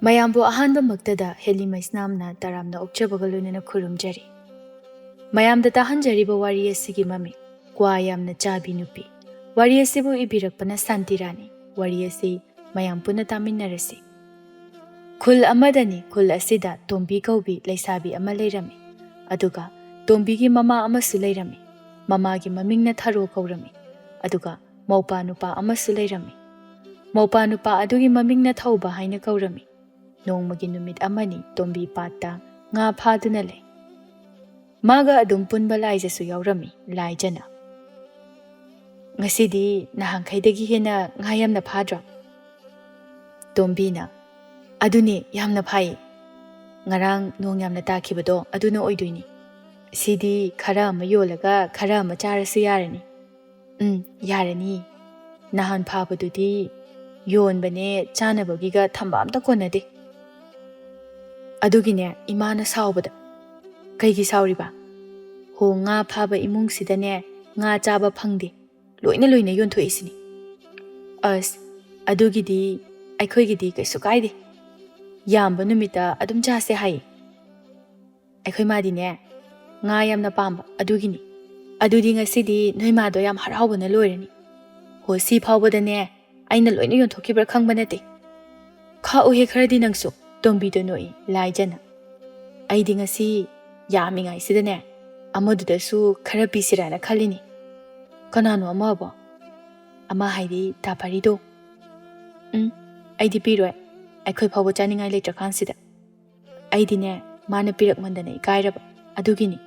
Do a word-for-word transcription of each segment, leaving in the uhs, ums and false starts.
ꯃꯌꯥꯝꯕꯨ ꯑꯍꯥꯟꯕꯃꯛꯇꯗ ꯍꯦꯂꯤ ꯃꯩꯁꯅꯥꯝꯅ ꯇꯔꯥꯝꯅ ꯑꯣꯛꯆꯕꯒ ꯂꯣꯏꯅꯅ ꯈꯨꯔꯨꯝꯖꯔꯤ꯫ ꯃꯌꯥꯝꯗ ꯇꯥꯍꯟꯖꯔꯤꯕ ꯋꯥꯔꯤ ꯑꯁꯤꯒꯤ ꯃꯃꯤꯡ ꯀ꯭ꯋꯥ ꯌꯥꯝꯅ ꯆꯥꯕꯤ ꯅꯨꯄꯤ꯫ ꯋꯥꯔꯤ ꯑꯁꯤꯕꯨ ꯏꯕꯤꯔꯛꯄꯅ ꯁꯥꯟꯇꯤ ꯔꯥꯅꯤ꯫ ꯋꯥꯔꯤ ꯑꯁꯤ ꯃꯌꯥꯝ ꯄꯨꯟꯅ ꯇꯥꯃꯤꯟꯅꯔꯁꯤ꯫ ꯈꯨꯜ ꯑꯃꯗꯅꯤ꯫ ꯈꯨꯜ ꯑꯁꯤꯗ ꯇꯣꯝꯕꯤ ꯀꯧꯕꯤ ꯂꯩꯁꯥꯕꯤ ꯑꯃ ꯂꯩꯔꯝꯃꯤ꯫ ꯑꯗꯨꯒ ꯇꯣꯝꯕꯤꯒꯤ ꯃꯃꯥ ꯑꯃꯁꯨ ꯂꯩꯔꯝꯃꯤ꯫ ꯃꯃꯥꯒꯤ ꯃꯃꯤꯡꯅ ꯊꯔꯣ ꯀꯧꯔꯝꯃꯤ꯫ ꯑꯗꯨꯒ ꯃꯧꯄꯥ ꯅꯨꯄꯥ ꯑꯃꯁꯨ ꯂꯩꯔꯝꯃꯤ꯫ ꯃꯧꯄꯥ ꯅꯨꯄꯥ ꯑꯗꯨꯒꯤ ꯃꯃꯤꯡꯅ ꯊꯧꯕ ꯍꯥꯏꯅ ꯀꯧꯔꯝꯃꯤ꯫ ꯅꯣꯡꯃꯒꯤ ꯅꯨꯃꯤꯠ ꯑꯃꯅꯤ ꯇꯣꯝꯕꯤ ꯄꯥꯠꯇ ꯉꯥ ꯐꯥꯗꯨꯅ ꯂꯩ꯫ ꯃꯥꯒ ꯑꯗꯨꯝ ꯄꯨꯟꯕ ꯂꯥꯏꯖꯁꯨ ꯌꯥꯎꯔꯝꯃꯤ꯫ ꯂꯥꯏꯖꯅ, "ꯉꯁꯤꯗꯤ ꯅꯍꯥꯟꯈꯩꯗꯒꯤ ꯍꯦꯟꯅ ꯉꯥ ꯌꯥꯝꯅ ꯐꯥꯗ꯭ꯔꯣ?" ꯇꯣꯝꯕꯤꯅ, "ꯑꯗꯨꯅꯦ, ꯌꯥꯝꯅ ꯐꯥꯏ꯫ ꯉꯔꯥꯡ ꯅꯣꯡ ꯌꯥꯝꯅ ꯇꯥꯈꯤꯕꯗꯣ ꯑꯗꯨꯅ ꯑꯣꯏꯗꯣꯏꯅꯤ꯫ ꯁꯤꯗꯤ ꯈꯔ ꯑꯃ ꯌꯣꯜꯂꯒ ꯈꯔ ꯑꯃ ꯆꯥꯔꯁꯨ ꯌꯥꯔꯅꯤ꯫" "ꯎꯝ, ꯌꯥꯔꯅꯤ꯫ ꯅꯍꯥꯟ ꯐꯥꯕꯗꯨꯗꯤ ꯌꯣꯟꯕꯅꯦ, ꯆꯥꯅꯕꯒꯤꯒ ꯊꯝꯕ ꯑꯝꯇ ꯀꯣꯟꯅꯗꯦ꯫" ꯑꯗꯨꯒꯤꯅꯦ ꯏꯃꯥꯅ ꯁꯥꯎꯕꯗ꯫ "ꯀꯩꯒꯤ ꯁꯥꯎꯔꯤꯕ?" "ꯍꯣ, ꯉꯥ ꯐꯥꯕ ꯏꯃꯨꯡꯁꯤꯗꯅꯦ ꯉꯥ ꯆꯥꯕ ꯐꯪꯗꯦ, ꯂꯣꯏꯅ ꯂꯣꯏꯅ ꯌꯣꯟꯊꯣꯛꯏꯁꯤꯅꯤ꯫" "ꯑꯁ, ꯑꯗꯨꯒꯤꯗꯤ ꯑꯩꯈꯣꯏꯒꯤꯗꯤ ꯀꯩꯁꯨ ꯀꯥꯏꯗꯦ꯫ ꯌꯥꯝꯕ ꯅꯨꯃꯤꯠꯇ ꯑꯗꯨꯝ ꯆꯥꯁꯦ ꯍꯥꯏꯌꯦ꯫ ꯑꯩꯈꯣꯏ ꯃꯥꯗꯤꯅꯦ ꯉꯥ ꯌꯥꯝꯅ ꯄꯥꯝꯕ ꯑꯗꯨꯒꯤꯅꯤ꯫ ꯑꯗꯨꯗꯤ ꯉꯁꯤꯗꯤ ꯅꯣꯏ ꯃꯥꯗꯣ ꯌꯥꯝ ꯍꯔꯥꯎꯕꯅ ꯂꯣꯏꯔꯅꯤ꯫ ꯍꯣ, ꯁꯤ ꯐꯥꯎꯕꯗꯅꯦ ꯑꯩꯅ ꯂꯣꯏꯅ ꯌꯣꯟꯊꯣꯛꯈꯤꯕ꯭ꯔꯥ ꯈꯪꯕ ꯅꯠꯇꯦ꯫ ꯈꯥꯛꯎꯍꯦ ꯈꯔꯗꯤ ꯅꯪꯁꯨ꯫" ꯇꯣꯝꯕꯤꯗꯣ ꯅꯣꯛꯏ꯫ ꯂꯥꯏꯖꯅ, "ꯑꯩꯗꯤ ꯉꯁꯤ ꯌꯥꯝꯃꯤꯉꯥꯏꯁꯤꯗꯅꯦ ꯑꯃꯗꯨꯗꯁꯨ ꯈꯔ ꯄꯤꯁꯤꯔꯥꯅ ꯈꯜꯂꯤꯅꯤ꯫" "ꯀꯅꯥꯅꯣ ꯑꯃ ꯑꯕꯣ?" "ꯑꯃ ꯍꯥꯏꯗꯤ ꯇꯥ ꯄꯔꯤꯗꯣ꯫" "ꯎꯝ, ꯑꯩꯗꯤ ꯄꯤꯔꯣꯏ, ꯑꯩꯈꯣꯏ ꯐꯥꯎꯕ ꯆꯥꯅꯤꯡꯉꯥꯏ ꯂꯩꯇ꯭ꯔꯀꯥꯟꯁꯤꯗ꯫ ꯑꯩꯗꯤꯅꯦ ꯃꯥꯅ ꯄꯤꯔꯛꯃꯟꯗꯅ ꯏꯀꯥꯏꯔꯕ ꯑꯗꯨꯒꯤꯅꯤ꯫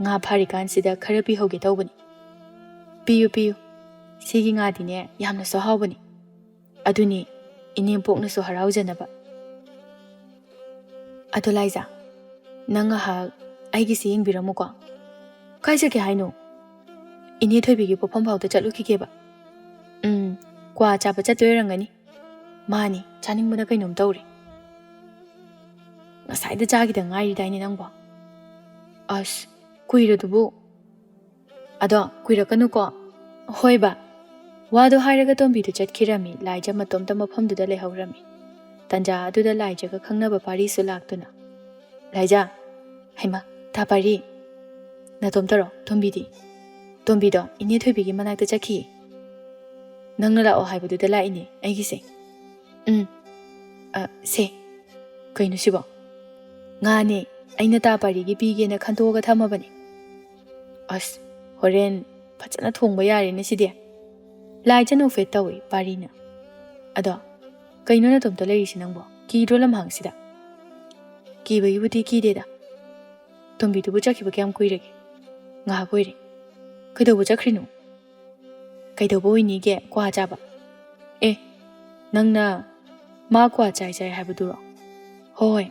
ꯉꯥ ꯐꯥꯔꯤꯀꯥꯟꯁꯤꯗ ꯈꯔ ꯄꯤꯍꯧꯒꯦ ꯇꯧꯕꯅꯤ꯫" "ꯄꯤꯌꯨ, ꯄꯤꯌꯨ꯫ ꯁꯤꯒꯤ ꯉꯥꯗꯤꯅꯦ ꯌꯥꯝꯅꯁꯨ ꯍꯥꯎꯕꯅꯤ꯫ ꯑꯗꯨꯅꯤ, ꯏꯅꯦꯝꯄꯣꯛꯅꯁꯨ ꯍꯔꯥꯎꯖꯅꯕ꯫" "ꯑꯗꯣ ꯂꯥꯏꯖꯥ, ꯅꯪ ꯉꯥꯏꯍꯥꯛ ꯑꯩꯒꯤꯁꯤ ꯌꯦꯡꯕꯤꯔꯝꯃꯨꯀꯣ꯫" "ꯀꯥꯏ ꯆꯠꯀꯦ ꯍꯥꯏꯅꯣ?" "ꯏꯅꯦ ꯊꯣꯏꯕꯤꯒꯤ ꯄꯣꯠꯐꯝ ꯐꯥꯎꯗ ꯆꯠꯂꯨꯈꯤꯒꯦꯕ꯫" "ꯎꯝ, ꯀ꯭ꯋꯥ ꯆꯥꯕ ꯆꯠꯇꯣꯏ ꯑꯣꯏꯔꯝꯒꯅꯤ꯫" "ꯃꯥꯅꯤ, ꯆꯥꯅꯤꯡꯕꯅ ꯀꯩꯅꯣꯝ ꯇꯧꯔꯦ꯫" "ꯉꯁꯥꯏꯗ ꯆꯥꯈꯤꯗ ꯉꯥꯏꯔꯤꯗꯥꯏꯅꯦ ꯅꯪꯕꯣ?" "ꯑꯁ, ꯀꯨꯏꯔꯗꯨꯕꯨ꯫" "ꯑꯗꯣ ꯀꯨꯏꯔꯛꯀꯅꯨꯀꯣ꯫" "ꯍꯣꯏ ꯕꯥ꯫" ꯋꯥꯗꯣ ꯍꯥꯏꯔꯒ ꯇꯣꯝꯕꯤꯗꯨ ꯆꯠꯈꯤꯔꯝꯃꯤ꯫ ꯂꯥꯏꯖ ꯃꯇꯣꯝꯇ ꯃꯐꯝꯗꯨꯗ ꯂꯩꯍꯧꯔꯝꯃꯤ꯫ ꯇꯟꯖꯥ ꯑꯗꯨꯗ ꯂꯥꯏꯖꯒ ꯈꯪꯅꯕ ꯄꯥꯔꯤꯁꯨ ꯂꯥꯛꯇꯨꯅ, "ꯂꯥꯏꯖ, ꯍꯩꯃꯥ, ꯇꯥ ꯄꯥꯔꯤ, ꯅꯇꯣꯝꯇꯔꯣ? ꯇꯣꯝꯕꯤꯗꯤ?" "ꯇꯣꯝꯕꯤꯗꯣ ꯏꯅꯦ ꯊꯣꯏꯕꯤꯒꯤ ꯃꯅꯥꯛꯇ ꯆꯠꯈꯤ꯫ ꯅꯪꯅ ꯂꯥꯛꯑꯣ ꯍꯥꯏꯕꯗꯨꯗ ꯂꯥꯛꯏꯅꯦ ꯑꯩꯒꯤꯁꯦ꯫ ꯎꯝ, ꯑ, ꯁꯦ, ꯀꯩꯅꯣ ꯁꯤꯕꯣ? ꯉꯥꯅꯦ, ꯑꯩꯅ ꯇꯥ ꯄꯥꯔꯤꯒꯤ ꯄꯤꯒꯦꯅ ꯈꯟꯇꯣꯛꯑꯒ ꯊꯝꯃꯕꯅꯦ꯫ ꯑꯁ, ꯍꯣꯔꯦꯟ ꯐꯖꯅ ꯊꯣꯡꯕ ꯌꯥꯔꯦꯅꯦ ꯁꯤꯗꯤ꯫" ꯂꯥꯏꯖ ꯅꯣꯛꯐꯦꯠ ꯇꯧꯏ ꯄꯥꯔꯤꯅ꯫ "ꯑꯗꯣ, ꯀꯩꯅꯣ ꯅꯇꯣꯝꯇ ꯂꯩꯔꯤꯁꯤ ꯅꯪꯕꯣ? ꯀꯤꯗ꯭ꯔꯣ ꯂꯝꯍꯥꯡꯁꯤꯗ?" "ꯀꯤꯕꯒꯤꯕꯨꯗꯤ ꯀꯤꯗꯦꯗ꯫ ꯇꯣꯝꯕꯤꯗꯨꯕꯨ ꯆꯠꯈꯤꯕ ꯀꯌꯥꯝ ꯀꯨꯏꯔꯒꯦ?" "ꯉꯥꯏꯍꯥꯛ ꯑꯣꯏꯔꯦ꯫" "ꯀꯩꯗꯧꯕ ꯆꯠꯈ꯭ꯔꯤꯅꯣ?" "ꯀꯩꯗꯧꯕ ꯑꯣꯏꯅꯤꯒꯦ, ꯀ꯭ꯋꯥ ꯆꯥꯕ꯫" "ꯑꯦ, ꯅꯪꯅ ꯃꯥ ꯀ꯭ꯋꯥ ꯆꯥꯏ ꯆꯥꯏ ꯍꯥꯏꯕꯗꯨꯔꯣ?" "ꯍꯣꯏ ꯍꯣꯏ꯫"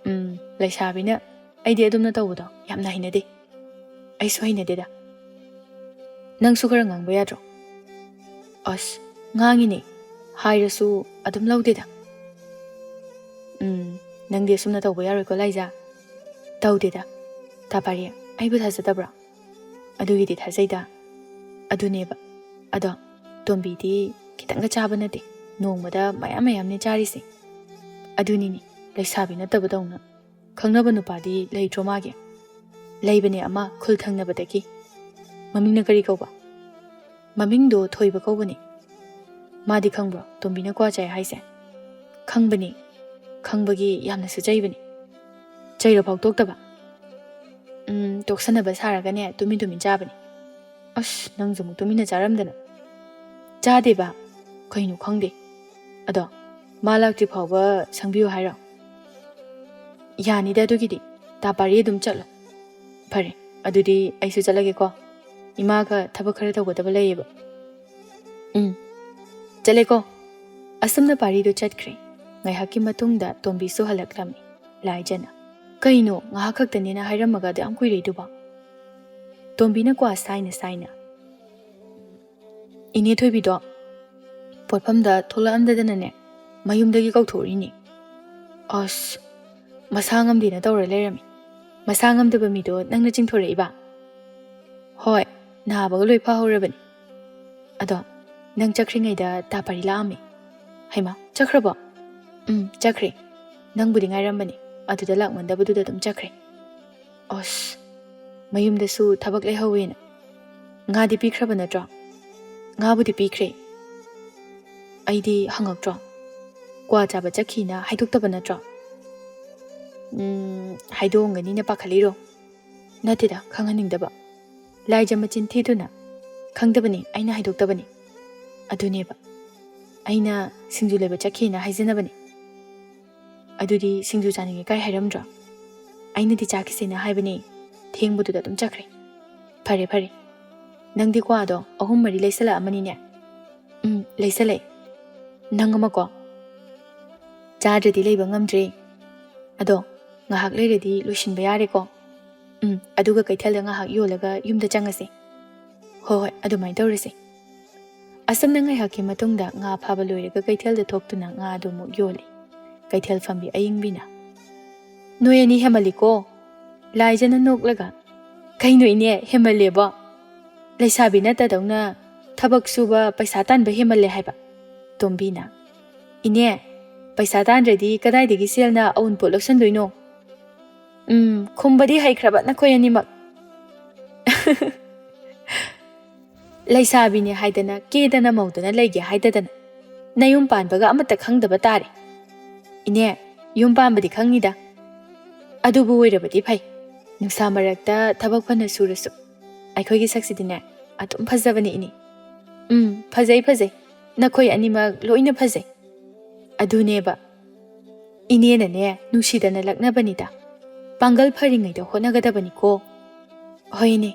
"ꯎꯝ, ꯂꯩꯁꯥꯕꯤꯅ ꯑꯩꯗꯤ ꯑꯗꯨꯝꯅ ꯇꯧꯕꯗꯣ ꯌꯥꯝꯅ ꯍꯩꯅꯗꯦ꯫" "ꯑꯩꯁꯨ ꯍꯩꯅꯗꯦꯗ꯫ ꯅꯪꯁꯨ ꯈꯔ ꯉꯥꯡꯕ ꯌꯥꯗ꯭ꯔꯣ?" "ꯑꯁ, ꯉꯥꯡꯉꯤꯅꯦ, ꯍꯥꯏꯔꯁꯨ ꯑꯗꯨꯝ ꯂꯧꯗꯦꯗ꯫" "ꯎꯝ, ꯅꯪꯗꯤ ꯑꯁꯨꯝꯅ ꯇꯧꯕ ꯌꯥꯔꯣꯏꯀꯣ ꯂꯥꯏꯖꯥ꯫" "ꯇꯧꯗꯦꯗ꯫ ꯇꯥ ꯄꯥꯔꯤ, ꯑꯩꯕꯨ ꯊꯥꯖꯗꯕ꯭ꯔꯣ?" "ꯑꯗꯨꯒꯤꯗꯤ ꯊꯥꯖꯩꯗ꯫ ꯑꯗꯨꯅꯦꯕ꯫ ꯑꯗꯣ ꯇꯣꯝꯕꯤꯗꯤ ꯈꯤꯇꯪꯒ ꯆꯥꯕ ꯅꯠꯇꯦ, ꯅꯣꯡꯃꯗ ꯃꯌꯥꯝ ꯃꯌꯥꯝꯅꯦ ꯆꯥꯔꯤꯁꯦ꯫ ꯑꯗꯨꯅꯤꯅꯦ, ꯂꯩꯁꯥꯕꯤ ꯅꯠꯇꯕꯗꯧꯅ꯫ ꯈꯪꯅꯕ ꯅꯨꯄꯥꯗꯤ ꯂꯩꯇ꯭ꯔꯣ ꯃꯥꯒꯤ?" "ꯂꯩꯕꯅꯦ ꯑꯃ, ꯈꯨꯜ ꯊꯪꯅꯕꯗꯒꯤ꯫" "ꯃꯃꯤꯡꯅ ꯀꯔꯤ ꯀꯧꯕ?" "ꯃꯃꯤꯡꯗꯣ ꯊꯣꯏꯕ ꯀꯧꯕꯅꯦ꯫" "ꯃꯥꯗꯤ ꯈꯪꯕ꯭ꯔꯣ ꯇꯣꯝꯕꯤꯅ ꯀ꯭ꯋꯥ ꯆꯥꯏ ꯍꯥꯏꯁꯦ?" "ꯈꯪꯕꯅꯦ꯫ ꯈꯪꯕꯒꯤ ꯌꯥꯝꯅꯁꯨ ꯆꯩꯕꯅꯦ꯫" "ꯆꯩꯔꯐꯥꯎ ꯇꯣꯛꯇꯕ?" "ꯎꯝ, ꯇꯣꯛꯁꯟꯅꯕ ꯁꯥꯔꯒꯅꯦ ꯇꯨꯃꯤꯟ ꯇꯨꯃꯤꯟ ꯆꯥꯕꯅꯦ꯫" "ꯑꯁ, ꯅꯪꯁꯨ ꯑꯃꯨꯛ ꯇꯨꯃꯤꯟꯅ ꯆꯥꯔꯝꯗꯅ꯫" "ꯆꯥꯗꯦꯕ꯫ ꯀꯩꯅꯣ ꯈꯪꯗꯦ꯫ ꯑꯗꯣ ꯃꯥ ꯂꯥꯛꯇ꯭ꯔꯤ ꯐꯥꯎꯕ ꯁꯪꯕꯤꯌꯨ ꯍꯥꯏꯔꯣ?" "ꯌꯥꯅꯤꯗ ꯑꯗꯨꯒꯤꯗꯤ꯫ ꯇꯥ ꯄꯥꯔꯤ ꯑꯗꯨꯝ ꯆꯠꯂꯣ꯫" "ꯐꯔꯦ, ꯑꯗꯨꯗꯤ ꯑꯩꯁꯨ ꯆꯠꯂꯒꯦꯀꯣ꯫ ꯏꯃꯥꯒ ꯊꯕꯛ ꯈꯔ ꯇꯧꯒꯗꯕ ꯂꯩꯌꯦꯕ꯫" "ꯎꯝ, ꯆꯠꯂꯦꯀꯣ꯫" ꯑꯁꯨꯝꯅ ꯄꯥꯔꯤꯗꯨ ꯆꯠꯈ꯭ꯔꯦ꯫ ꯉꯥꯏꯍꯥꯛꯀꯤ ꯃꯇꯨꯡꯗ ꯇꯣꯝꯕꯤꯁꯨ ꯍꯜꯂꯛꯂꯝꯃꯤ꯫ ꯂꯥꯏꯖꯅ, "ꯀꯩꯅꯣ, ꯉꯥꯏꯍꯥꯛ ꯈꯛꯇꯅꯦꯅ ꯍꯥꯏꯔꯝꯃꯒ ꯑꯗꯨ ꯌꯥꯝ ꯀꯨꯏꯔꯛꯏꯗꯨꯕꯣ?" ꯇꯣꯝꯕꯤꯅ ꯀ꯭ꯋꯥ ꯁꯥꯏꯅ ꯁꯥꯏꯅ, "ꯏꯅꯦ ꯊꯣꯏꯕꯤꯗꯣ ꯄꯣꯠꯐꯝꯗ ꯊꯣꯛꯂꯛꯑꯝꯗꯗꯅꯅꯦ, ꯃꯌꯨꯝꯗꯒꯤ ꯀꯧꯊꯣꯛꯎꯔꯤꯅꯦ꯫" "ꯑꯁ, ꯃꯁꯥ ꯉꯝꯗꯦꯅ ꯇꯧꯔ ꯂꯩꯔꯝꯃꯤ꯫ ꯃꯁꯥ ꯉꯝꯗꯕ ꯃꯤꯗꯣ ꯅꯪꯅ ꯆꯤꯡꯊꯣꯔꯛꯏꯕ?" "ꯍꯣꯏ, ꯅꯥꯕꯒ ꯂꯣꯏ ꯐꯍꯧꯔꯕꯅꯤ꯫ ꯑꯗꯣ ꯅꯪ ꯆꯠꯈ꯭ꯔꯤꯉꯩꯗ ꯇꯥ ꯄꯥꯔꯤ ꯂꯥꯛꯑꯝꯃꯤ꯫" "ꯍꯩꯃꯥ, "ꯆꯠꯈ꯭ꯔꯕꯣ?" "ꯎꯝ, ꯆꯠꯈ꯭ꯔꯦ꯫ ꯅꯪꯕꯨꯗꯤ ꯉꯥꯏꯔꯝꯕꯅꯤ꯫ ꯑꯗꯨꯗ ꯂꯥꯛꯃꯟꯗꯕꯗꯨꯗ ꯑꯗꯨꯝ ꯆꯠꯈ꯭ꯔꯦ꯫" "ꯑꯁ, ꯃꯌꯨꯝꯗꯁꯨ ꯊꯕꯛ ꯂꯩꯍꯧꯋꯦꯅ꯫ ꯉꯥꯗꯤ ꯄꯤꯈ꯭ꯔꯕ ꯅꯠꯇ꯭ꯔꯣ?" "ꯉꯥꯕꯨꯗꯤ ꯄꯤꯈ꯭ꯔꯦ꯫" "ꯑꯩꯗꯤ ꯍꯪꯉꯛꯇ꯭ꯔꯣ? ꯀ꯭ꯋꯥ ꯆꯥꯕ ꯆꯠꯈꯤꯅ ꯍꯥꯏꯗꯣꯛꯇꯕ ꯅꯠꯇ꯭ꯔꯣ?" "ꯎꯝ, ꯍꯥꯏꯗꯣꯛꯑꯝꯒꯅꯤꯅ ꯄꯥꯈꯠꯂꯤꯔꯣ?" "ꯅꯠꯇꯦꯗ, ꯈꯪꯍꯟꯅꯤꯡꯗꯕ꯫" "ꯂꯥꯏꯖ ꯃꯆꯤꯟ ꯊꯤꯗꯨꯅ꯫" "ꯈꯪꯗꯕꯅꯤ, ꯑꯩꯅ ꯍꯥꯏꯗꯣꯛꯇꯕꯅꯤ꯫" "ꯑꯗꯨꯅꯦꯕ, ꯑꯩꯅ ꯁꯤꯡꯖꯨ ꯂꯩꯕ ꯆꯠꯈꯤꯅ ꯍꯥꯏꯖꯅꯕꯅꯤ꯫" "ꯑꯗꯨꯗꯤ ꯁꯤꯡꯖꯨ ꯆꯥꯅꯤꯡꯉꯦ ꯀꯥꯏ ꯍꯥꯏꯔꯝꯗ꯭ꯔꯣ?" "ꯑꯩꯅꯗꯤ ꯆꯥꯈꯤꯁꯦꯅ ꯍꯥꯏꯕꯅꯦ, ꯊꯦꯡꯕꯗꯨꯗ ꯑꯗꯨꯝ ꯆꯠꯈ꯭ꯔꯦ꯫" "ꯐꯔꯦ, ꯐꯔꯦ꯫ ꯅꯪꯗꯤ ꯀ꯭ꯋꯥꯗꯣ ꯑꯍꯨꯝ ꯃꯔꯤ ꯂꯩꯁꯜꯂꯛꯑꯃꯅꯤꯅꯦ꯫" "ꯎꯝ, ꯂꯩꯁꯜꯂꯛꯑꯦ꯫ ꯅꯪ ꯑꯃꯀꯣ?" "ꯆꯥꯗ꯭ꯔꯗꯤ ꯂꯩꯕ ꯉꯝꯗ꯭ꯔꯦ꯫ ꯑꯗꯣ ꯉꯥꯏꯍꯥꯛ ꯂꯩꯔꯗꯤ ꯂꯣꯏꯁꯤꯟꯕ ꯌꯥꯔꯦꯀꯣ?" "ꯎꯝ, ꯑꯗꯨꯒ ꯀꯩꯊꯦꯜꯗ ꯉꯥꯏꯍꯥꯛ ꯌꯣꯜꯂꯒ ꯌꯨꯝꯗ ꯆꯪꯉꯁꯦ꯫" "ꯍꯣꯏ, ꯍꯣꯏ, ꯑꯗꯨꯃꯥꯏꯅ ꯇꯧꯔꯁꯦ꯫" ꯑꯁꯨꯝꯅ ꯉꯥꯏꯍꯥꯛꯀꯤ ꯃꯇꯨꯡꯗ ꯉꯥ ꯐꯥꯕ ꯂꯣꯏꯔꯒ ꯀꯩꯊꯦꯜꯗ ꯊꯣꯛꯇꯨꯅ ꯉꯥꯗꯨ ꯑꯃꯨꯛ ꯌꯣꯜꯂꯤ꯫ ꯀꯩꯊꯦꯜ ꯐꯝꯕꯤ ꯑꯌꯤꯡꯕꯤꯅ, "ꯅꯣꯏ ꯑꯅꯤ ꯍꯦꯃꯜꯂꯤꯀꯣ꯫" ꯂꯥꯏꯖꯅ ꯅꯣꯛꯂꯒ, "ꯀꯩꯅꯣ ꯏꯅꯦ, ꯍꯦꯃꯜꯂꯦꯕꯣ? ꯂꯩꯁꯥꯕꯤ ꯅꯠꯇꯗꯧꯅ ꯊꯕꯛ ꯁꯨꯕ, ꯄꯩꯁꯥ ꯇꯥꯟꯕ ꯍꯦꯃꯜꯂꯦ ꯍꯥꯏꯕ꯫" ꯇꯣꯝꯕꯤꯅ, "ꯏꯅꯦ, ꯄꯩꯁꯥ ꯇꯥꯟꯗ꯭ꯔꯗꯤ ꯀꯗꯥꯏꯗꯒꯤ ꯁꯦꯜꯅ ꯑꯎꯟꯄꯣꯠ ꯂꯧꯁꯟꯗꯣꯏꯅꯣ?" "ꯎꯝ, ꯈꯨꯝꯕꯗꯤ ꯍꯩꯈ꯭ꯔꯕ ꯅꯈꯣꯏ ꯑꯅꯤꯃꯛ꯫" "ꯂꯩꯁꯥꯕꯤꯅꯦ ꯍꯥꯏꯗꯅ ꯀꯦꯗꯅ ꯃꯧꯗꯅ ꯂꯩꯒꯦ ꯍꯥꯏꯗꯗꯅ ꯅꯌꯨꯝ ꯄꯥꯟꯕꯒ ꯑꯃꯠꯇ ꯈꯪꯗꯕ ꯇꯥꯔꯦ꯫" "ꯏꯅꯦ, ꯌꯨꯝ ꯄꯥꯟꯕꯗꯤ ꯈꯪꯉꯤꯗ꯫ ꯑꯗꯨꯕꯨ ꯑꯣꯏꯔꯕꯗꯤ ꯐꯩ꯫ ꯅꯨꯡꯁꯥ ꯃꯔꯛꯇ ꯊꯕꯛ ꯐꯅ ꯁꯨꯔꯁꯨ ꯑꯩꯈꯣꯏꯒꯤ ꯁꯛꯁꯤꯗꯤꯅꯦ ꯑꯗꯨꯝ ꯐꯖꯕꯅꯤ ꯏꯅꯦ꯫" "ꯎꯝ, ꯐꯖꯩ, ꯐꯖꯩ꯫ ꯅꯈꯣꯏ ꯑꯅꯤꯃꯛ ꯂꯣꯏꯅ ꯐꯖꯩ꯫" "ꯑꯗꯨꯅꯦꯕ꯫ ꯏꯅꯦꯅꯅꯦ ꯅꯨꯡꯁꯤꯗꯅ ꯂꯛꯅꯕꯅꯤꯗ꯫ ꯄꯥꯡꯒꯜ ꯐꯔꯤꯉꯩꯗ ꯍꯣꯠꯅꯒꯗꯕꯅꯤꯀꯣ꯫" "ꯍꯣꯏꯅꯦ꯫"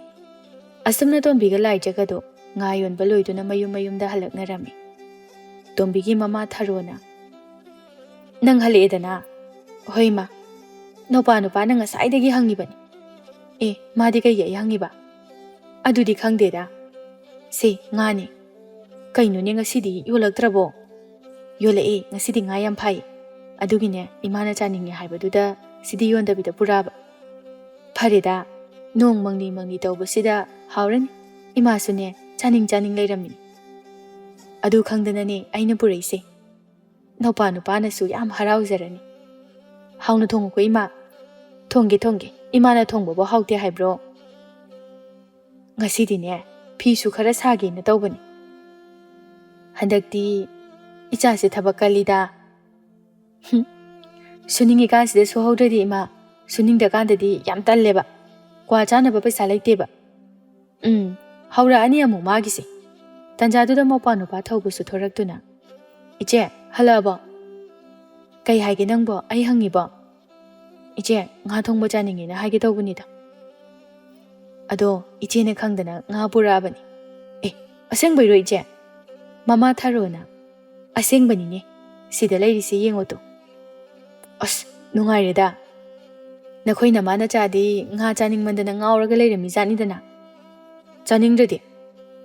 ꯑꯁꯨꯝꯅ ꯇꯣꯝꯕꯤꯒ ꯂꯥꯏꯖꯒꯗꯣ ꯉꯥ ꯌꯣꯟꯕ ꯂꯣꯏꯗꯨꯅ ꯃꯌꯨꯝ ꯃꯌꯨꯝꯗ ꯍꯜꯂꯛꯅꯔꯝꯃꯤ꯫ ꯇꯣꯝꯕꯤꯒꯤ ꯃꯃꯥ ꯊꯔꯣꯅ, "ꯅꯪ ꯍꯜꯂꯛꯑꯦꯗꯅ?" "ꯍꯣꯏ, ꯏꯃꯥ꯫ ꯅꯧꯄꯥ ꯅꯨꯄꯥꯅ ꯉꯁꯥꯏꯗꯒꯤ ꯍꯪꯉꯤꯕꯅꯤ꯫" "ꯑꯦ, ꯃꯥꯗꯤ ꯀꯩꯒꯤ ꯑꯩ ꯍꯪꯉꯤꯕ?" "ꯑꯗꯨꯗꯤ ꯈꯪꯗꯦꯗ꯫ ꯁꯦ, ꯉꯥꯅꯦ꯫ ꯀꯩꯅꯣꯅꯦ, ꯉꯁꯤꯗꯤ ꯌꯣꯜꯂꯛꯇ꯭ꯔꯕꯣ?" "ꯌꯣꯜꯂꯛꯑꯦ, ꯉꯁꯤꯗꯤ ꯉꯥ ꯌꯥꯝ ꯐꯥꯏ꯫ ꯑꯗꯨꯒꯤꯅꯦ, ꯏꯃꯥꯅ ꯆꯥꯅꯤꯡꯉꯦ ꯍꯥꯏꯕꯗꯨꯗ ꯁꯤꯗꯤ ꯌꯣꯟꯗꯕꯤꯗ ꯄꯨꯔꯛꯑꯕ꯫" "ꯐꯔꯦꯗ, ꯅꯣꯡ ꯃꯪꯂꯤ ꯃꯪꯂꯤ ꯇꯧꯕꯁꯤꯗ ꯍꯥꯎꯔꯅꯤ꯫ ꯏꯃꯥꯁꯨꯅꯦ, ꯆꯥꯅꯤꯡ ꯆꯥꯅꯤꯡ ꯂꯩꯔꯝꯃꯤꯅꯤ꯫ ꯑꯗꯨ ꯈꯪꯗꯅꯅꯦ ꯑꯩꯅ ꯄꯨꯔꯛꯏꯁꯦ꯫" ꯅꯧꯄꯥ ꯅꯨꯄꯥꯅꯁꯨ ꯌꯥꯝ ꯍꯔꯥꯎꯖꯔꯅꯤ꯫ "ꯍꯥꯎꯅ ꯊꯣꯡꯉꯨꯀꯣ ꯏꯃꯥ꯫" "ꯊꯣꯡꯒꯦ, ꯊꯣꯡꯒꯦ꯫ ꯏꯃꯥꯅ ꯊꯣꯡꯕꯕꯨ ꯍꯥꯎꯇꯦ ꯍꯥꯏꯕ꯭ꯔꯣ?" "ꯉꯁꯤꯗꯤꯅꯦ, ꯐꯤꯁꯨ ꯈꯔ ꯁꯥꯒꯦꯅ ꯇꯧꯕꯅꯤ꯫ ꯍꯟꯗꯛꯇꯤ ꯏꯆꯥꯁꯦ ꯊꯕꯛ ꯀꯜꯂꯤꯗ꯫" "ꯍꯨꯝ, ꯁꯨꯅꯤꯡꯉꯤꯀꯥꯟꯁꯤꯗ ꯁꯨꯍꯧꯗ꯭ꯔꯗꯤ ꯏꯃꯥ, ꯁꯨꯅꯤꯡꯗꯀꯥꯟꯗꯗꯤ ꯌꯥꯝ ꯇꯜꯂꯦꯕ꯫ ꯀ꯭ꯋꯥ ꯆꯥꯅꯕ ꯄꯩꯁꯥ ꯂꯩꯇꯦꯕ꯫" ꯎꯝ, ꯍꯧꯔꯛꯑꯅꯤ ꯑꯃꯨꯛ ꯃꯥꯒꯤꯁꯦ꯫ ꯇꯟꯖꯥꯗꯨꯗ ꯃꯧꯄ꯭ꯋꯥ ꯅꯨꯄꯥ ꯊꯧꯕꯁꯨ ꯊꯣꯔꯛꯇꯨꯅ, "ꯏꯆꯦ, ꯍꯜꯂꯛꯑꯕꯣ?" "ꯀꯩ ꯍꯥꯏꯒꯦ ꯅꯪꯕꯣ? ꯑꯩ ꯍꯪꯉꯤꯕꯣ?" "ꯏꯆꯦ, ꯉꯥ ꯊꯣꯡꯕ ꯆꯥꯅꯤꯡꯉꯦꯅ ꯍꯥꯏꯒꯦ ꯇꯧꯕꯅꯤꯗ꯫" "ꯑꯗꯣ ꯏꯆꯦꯅ ꯈꯪꯗꯅ ꯉꯥ ꯄꯨꯔꯛꯑꯕꯅꯤ꯫" "ꯑꯦ, ꯑꯁꯦꯡꯕꯩꯔꯣ ꯏꯆꯦ?" "ꯃꯃꯥ ꯊꯔꯣꯅ꯫" "ꯑꯁꯦꯡꯕꯅꯤꯅꯦ, ꯁꯤꯗ ꯂꯩꯔꯤꯁꯦ ꯌꯦꯡꯉꯣ ꯇꯨ꯫" "ꯑꯁ, ꯅꯨꯡꯉꯥꯏꯔꯦꯗ꯫ ꯅꯈꯣꯏ ꯅꯃꯥ ꯅꯆꯥꯗꯤ ꯉꯥ ꯆꯥꯅꯤꯡꯃꯟꯗꯅ ꯉꯥꯎꯔꯒ ꯂꯩꯔꯝꯃꯤꯖꯥꯠꯅꯤꯗꯅ꯫ ꯆꯥꯅꯤꯡꯗ꯭ꯔꯗꯤ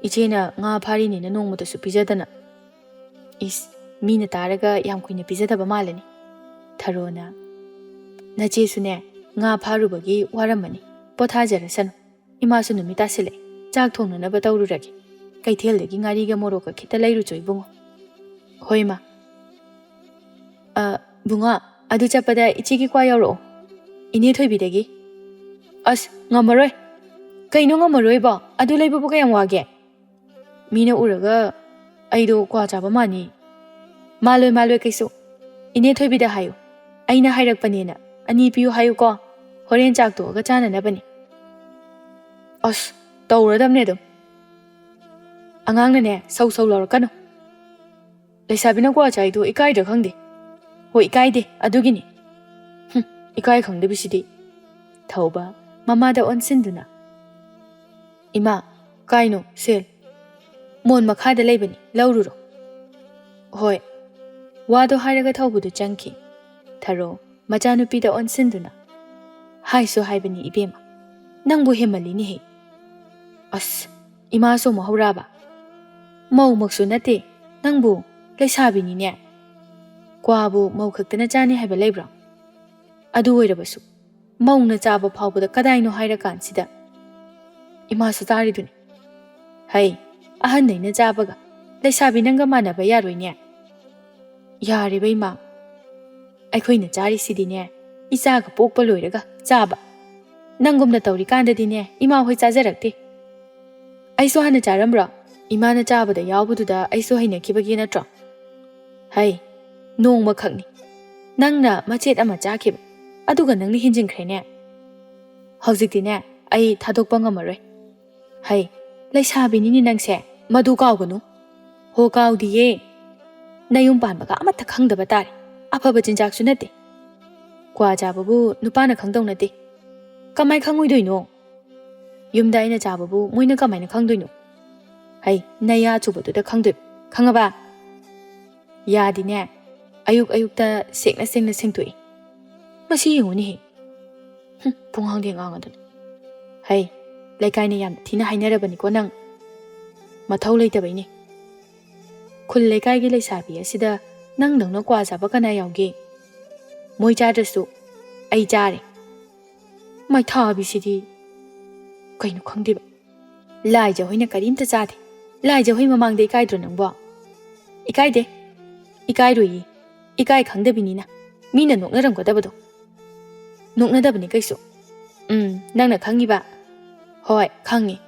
ꯏꯆꯦꯅ ꯉꯥ ꯐꯥꯔꯤꯅꯦꯅ ꯅꯣꯡꯃꯇꯁꯨ ꯄꯤꯖꯗꯅ꯫" "ꯏꯁ, ꯃꯤꯅ ꯇꯥꯔꯒ ꯌꯥꯝ ꯀꯨꯏꯅ ꯄꯤꯖꯗꯕ ꯃꯥꯜꯂꯅꯤ꯫" ꯊꯔꯣꯅ, "ꯅꯆꯦꯁꯨꯅꯦ, ꯉꯥ ꯐꯥꯔꯨꯕꯒꯤ ꯋꯥꯔꯝꯃꯅꯤ꯫ ꯄꯣꯊꯥꯖꯔꯁꯅꯨ꯫ ꯏꯃꯥꯁꯨ ꯅꯨꯃꯤꯠ ꯇꯥꯁꯤꯜꯂꯛꯑꯦ꯫ ꯆꯥꯛ ꯊꯣꯡꯅꯅꯕ ꯇꯧꯔꯨꯔꯒꯦ꯫ ꯀꯩꯊꯦꯜꯗꯒꯤ ꯉꯥꯔꯤꯒ ꯃꯣꯔꯣꯛꯀ ꯈꯤꯇ ꯂꯩꯔꯨꯆꯣ ꯏꯕꯨꯡꯉꯣ꯫" "ꯍꯣꯏ ꯏꯃꯥ꯫" "ꯑ, ꯕꯨꯡꯉꯣ, ꯑꯗꯨ ꯆꯠꯄꯗ ꯏꯆꯦꯒꯤ ꯀ꯭ꯋꯥ ꯌꯥꯎꯔꯛꯑꯣ꯫ ꯏꯅꯦ ꯊꯣꯏꯕꯤꯗꯒꯤ꯫" "ꯑꯁ, ꯉꯝꯃꯔꯣꯏ꯫" "ꯀꯩꯅꯣ ꯉꯝꯃꯔꯣꯏꯕꯣ? ꯑꯗꯨ ꯂꯩꯕꯕꯨ ꯀꯌꯥꯝ ꯋꯥꯒꯦ?" "ꯃꯤꯅ ꯎꯔꯒ ꯑꯩꯗꯣ ꯀ꯭ꯋꯥ ꯆꯥꯕ ꯃꯥꯟꯅꯤ꯫" "ꯃꯥꯜꯂꯣꯏ, ꯃꯥꯜꯂꯣꯏ ꯀꯩꯁꯨ꯫ ꯏꯅꯦ ꯊꯣꯏꯕꯤꯗ ꯍꯥꯏꯌꯨ, ꯑꯩꯅ ꯍꯥꯏꯔꯛꯄꯅꯦꯅ꯫ ꯑꯅꯤ ꯄꯤꯌꯨ ꯍꯥꯏꯌꯨꯀꯣ, ꯍꯣꯔꯦꯟ ꯆꯥꯛ ꯇꯣꯛꯑꯒ ꯆꯥꯅꯅꯕꯅꯤ꯫" "ꯑꯁ, ꯇꯧꯔꯗꯕꯅꯦ ꯑꯗꯨꯝ꯫ ꯑꯉꯥꯡꯅꯅꯦ ꯁꯧ ꯁꯧ ꯂꯧꯔꯛꯀꯅꯨ꯫ ꯂꯩꯁꯥꯕꯤꯅ ꯀ꯭ꯋꯥ ꯆꯥꯏꯗꯣ ꯏꯀꯥꯏꯗ꯭ꯔꯥ ꯈꯪꯗꯦ꯫" "ꯍꯣꯏ, ꯏꯀꯥꯏꯗꯦ, ꯑꯗꯨꯒꯤꯅꯤ꯫" "ꯍꯨꯝ, ꯏꯀꯥꯏ ꯈꯪꯗꯕꯤꯁꯤꯗꯤ꯫" ꯊꯧꯕ, ꯃꯃꯥꯗ ꯑꯣꯟꯁꯤꯟꯗꯨꯅ, "ꯏꯃꯥ, ꯀꯥꯏꯅꯣ ꯁꯦꯜ?" "ꯃꯣꯟ ꯃꯈꯥꯗ ꯂꯩꯕꯅꯤ, ꯂꯧꯔꯨꯔꯣ꯫" "ꯍꯣꯏ꯫" ꯋꯥꯗꯣ ꯍꯥꯏꯔꯒ ꯊꯧꯕꯗꯨ ꯆꯪꯈꯤ꯫ ꯊꯔꯣ, ꯃꯆꯥꯅꯨꯄꯤꯗ ꯑꯣꯟꯁꯤꯟꯗꯨꯅ, "ꯍꯥꯏꯁꯨ ꯍꯥꯏꯕꯅꯤ ꯏꯕꯦꯝꯃ, ꯅꯪꯕꯨ ꯍꯦꯟꯃꯜꯂꯤꯅꯦꯍꯦ꯫" "ꯑꯁ, ꯏꯃꯥꯁꯨ ꯑꯃꯨꯛ ꯍꯧꯔꯛꯑꯕ?" "ꯃꯧꯃꯛꯁꯨ ꯅꯠꯇꯦ, ꯅꯪꯕꯨ ꯂꯩꯁꯥꯕꯤꯅꯤꯅꯦ꯫ ꯀ꯭ꯋꯥꯕꯨ ꯃꯧ ꯈꯛꯇꯅ ꯆꯥꯅꯤ ꯍꯥꯏꯕ ꯂꯩꯕ꯭ꯔꯣ? ꯑꯗꯨ ꯑꯣꯏꯔꯕꯁꯨ ꯃꯧꯅ ꯆꯥꯕ ꯐꯥꯎꯕꯗ ꯀꯗꯥꯏꯅꯣ ꯍꯥꯏꯔꯀꯥꯟꯁꯤꯗ ꯏꯃꯥꯁꯨ ꯇꯥꯔꯤꯗꯨꯅꯤ꯫ ꯍꯩ, ꯑꯍꯟ ꯑꯩꯅ ꯆꯥꯕꯒ ꯂꯩꯁꯥꯕꯤ ꯅꯪꯒ ꯃꯥꯟꯅꯕ ꯌꯥꯔꯣꯏꯅꯦ꯫" ꯌꯥꯔꯦꯕ ꯏꯃꯥ, ꯑꯩꯈꯣꯏꯅ ꯆꯥꯔꯤꯁꯤꯗꯤꯅꯦ, ꯏꯆꯥꯒ ꯄꯣꯛꯄ ꯂꯣꯏꯔꯒ ꯆꯥꯕ꯫ ꯅꯪꯒꯨꯝꯅ ꯇꯧꯔꯤꯀꯥꯟꯗꯗꯤꯅꯦ, ꯏꯃꯥ ꯍꯣꯏ ꯆꯥꯖꯔꯛꯇꯦ꯫ ꯑꯩꯁꯨ ꯍꯥꯟꯅ ꯆꯥꯔꯝꯕ꯭ꯔꯣ? ꯏꯃꯥꯅ ꯆꯥꯕꯗ ꯌꯥꯎꯕꯗꯨꯗ ꯑꯩꯁꯨ ꯍꯩꯅꯈꯤꯕꯒꯤ ꯅꯠꯇ꯭ꯔꯣ? ꯍꯩ, ꯅꯣꯡꯃꯈꯛꯅꯤ꯫ ꯅꯪꯅ ꯃꯆꯦꯠ ꯑꯃ ꯆꯥꯈꯤꯕ, ꯑꯗꯨꯒ ꯅꯪꯅ ꯍꯦꯟꯖꯤꯟꯈ꯭ꯔꯦꯅꯦ꯫ ꯍꯧꯖꯤꯛꯇꯤꯅꯦ, ꯑꯩ ꯊꯥꯗꯣꯛꯄ ꯉꯝꯃꯔꯣꯏ꯫ ꯍꯩ, ꯂꯩꯁꯥꯕꯤꯅꯤꯅꯦ ꯅꯪꯁꯦ, ꯃꯗꯨ ꯀꯥꯎꯒꯅꯨ꯫ ꯍꯣ, ꯀꯥꯎꯗꯤꯌꯦ꯫ ꯅꯌꯨꯝ ꯄꯥꯟꯕꯒ ꯑꯃꯠꯇ ꯈꯪꯗꯕ ꯇꯥꯔꯦ꯫ ꯑꯐꯕ ꯆꯤꯟꯖꯥꯛꯁꯨ ꯅꯠꯇꯦ꯫ ꯀ꯭ꯋꯥ ꯆꯥꯕꯕꯨ ꯅꯨꯄꯥꯅ ꯈꯪꯗꯧ ꯅꯠꯇꯦ꯫ ꯀꯃꯥꯏ ꯈꯪꯉꯣꯏꯗꯣꯏꯅꯣ? ꯌꯨꯝꯗ ꯑꯩꯅ ꯆꯥꯕꯕꯨ ꯃꯣꯏꯅ ꯀꯃꯥꯏꯅ ꯈꯪꯗꯣꯏꯅꯣ? ꯍꯩ, ꯅꯌꯥ ꯆꯨꯕꯗꯨꯗ ꯈꯪꯗꯣꯏꯕ, ꯈꯪꯉꯕ? ꯌꯥꯗꯤꯅꯦ, ꯑꯌꯨꯛ ꯑꯌꯨꯛꯇ ꯁꯦꯡꯅ ꯁꯦꯡꯅ ꯁꯦꯡꯗꯣꯛꯏ꯫ ꯃꯁꯤ ꯌꯦꯡꯉꯨꯅꯦꯍꯦ꯫ ꯍꯨꯝ, ꯄꯨꯡꯉꯥꯡꯗꯤ ꯉꯥꯡꯉꯗꯅ꯫ ꯍꯩ, ꯂꯩꯀꯥꯏꯅ ꯌꯥꯝ ꯊꯤꯅ ꯍꯥꯏꯅꯔꯕꯅꯤꯀꯣ ꯅꯪ꯫ ꯃꯊꯧ ꯂꯩꯇꯕꯩꯅꯦ꯫ ꯈꯨꯜ ꯂꯩꯀꯥꯏꯒꯤ ꯂꯩꯁꯥꯕꯤ ꯑꯁꯤꯗ ꯅꯪꯗꯧꯅ ꯀ꯭ꯋꯥ ꯆꯥꯕ ꯀꯅꯥ ꯌꯥꯎꯒꯦ? ꯃꯣꯏ ꯆꯥꯗ꯭ꯔꯁꯨ ꯑꯩ ꯆꯥꯔꯦ꯫ ꯃꯩꯊꯥꯕꯤꯁꯤꯗꯤ ꯀꯩꯅꯣ ꯈꯪꯗꯦꯕ꯫ ꯂꯥꯏꯖ ꯍꯣꯏꯅ ꯀꯔꯤꯝꯇ ꯆꯥꯗꯦ꯫ ꯂꯥꯏꯖ ꯍꯣꯏ ꯃꯃꯥꯡꯗ ꯏꯀꯥꯏꯗ꯭ꯔꯣ ꯅꯪꯕꯣ? ꯏꯀꯥꯏꯗꯦ꯫ ꯏꯀꯥꯏꯔꯣꯏꯌꯦ꯫ ꯏꯀꯥꯏ ꯈꯪꯗꯕꯤꯅꯤꯅ꯫ ꯃꯤꯅ ꯅꯣꯛꯅꯔꯝꯒꯗꯕꯗꯣ꯫ ꯅꯣꯛꯅꯗꯕꯅꯤ ꯀꯩꯁꯨ꯫ ꯎꯝ, ꯅꯪꯅ ꯈꯪꯉꯤꯕ? ꯍꯣꯏ, ꯈꯪꯉꯤ꯫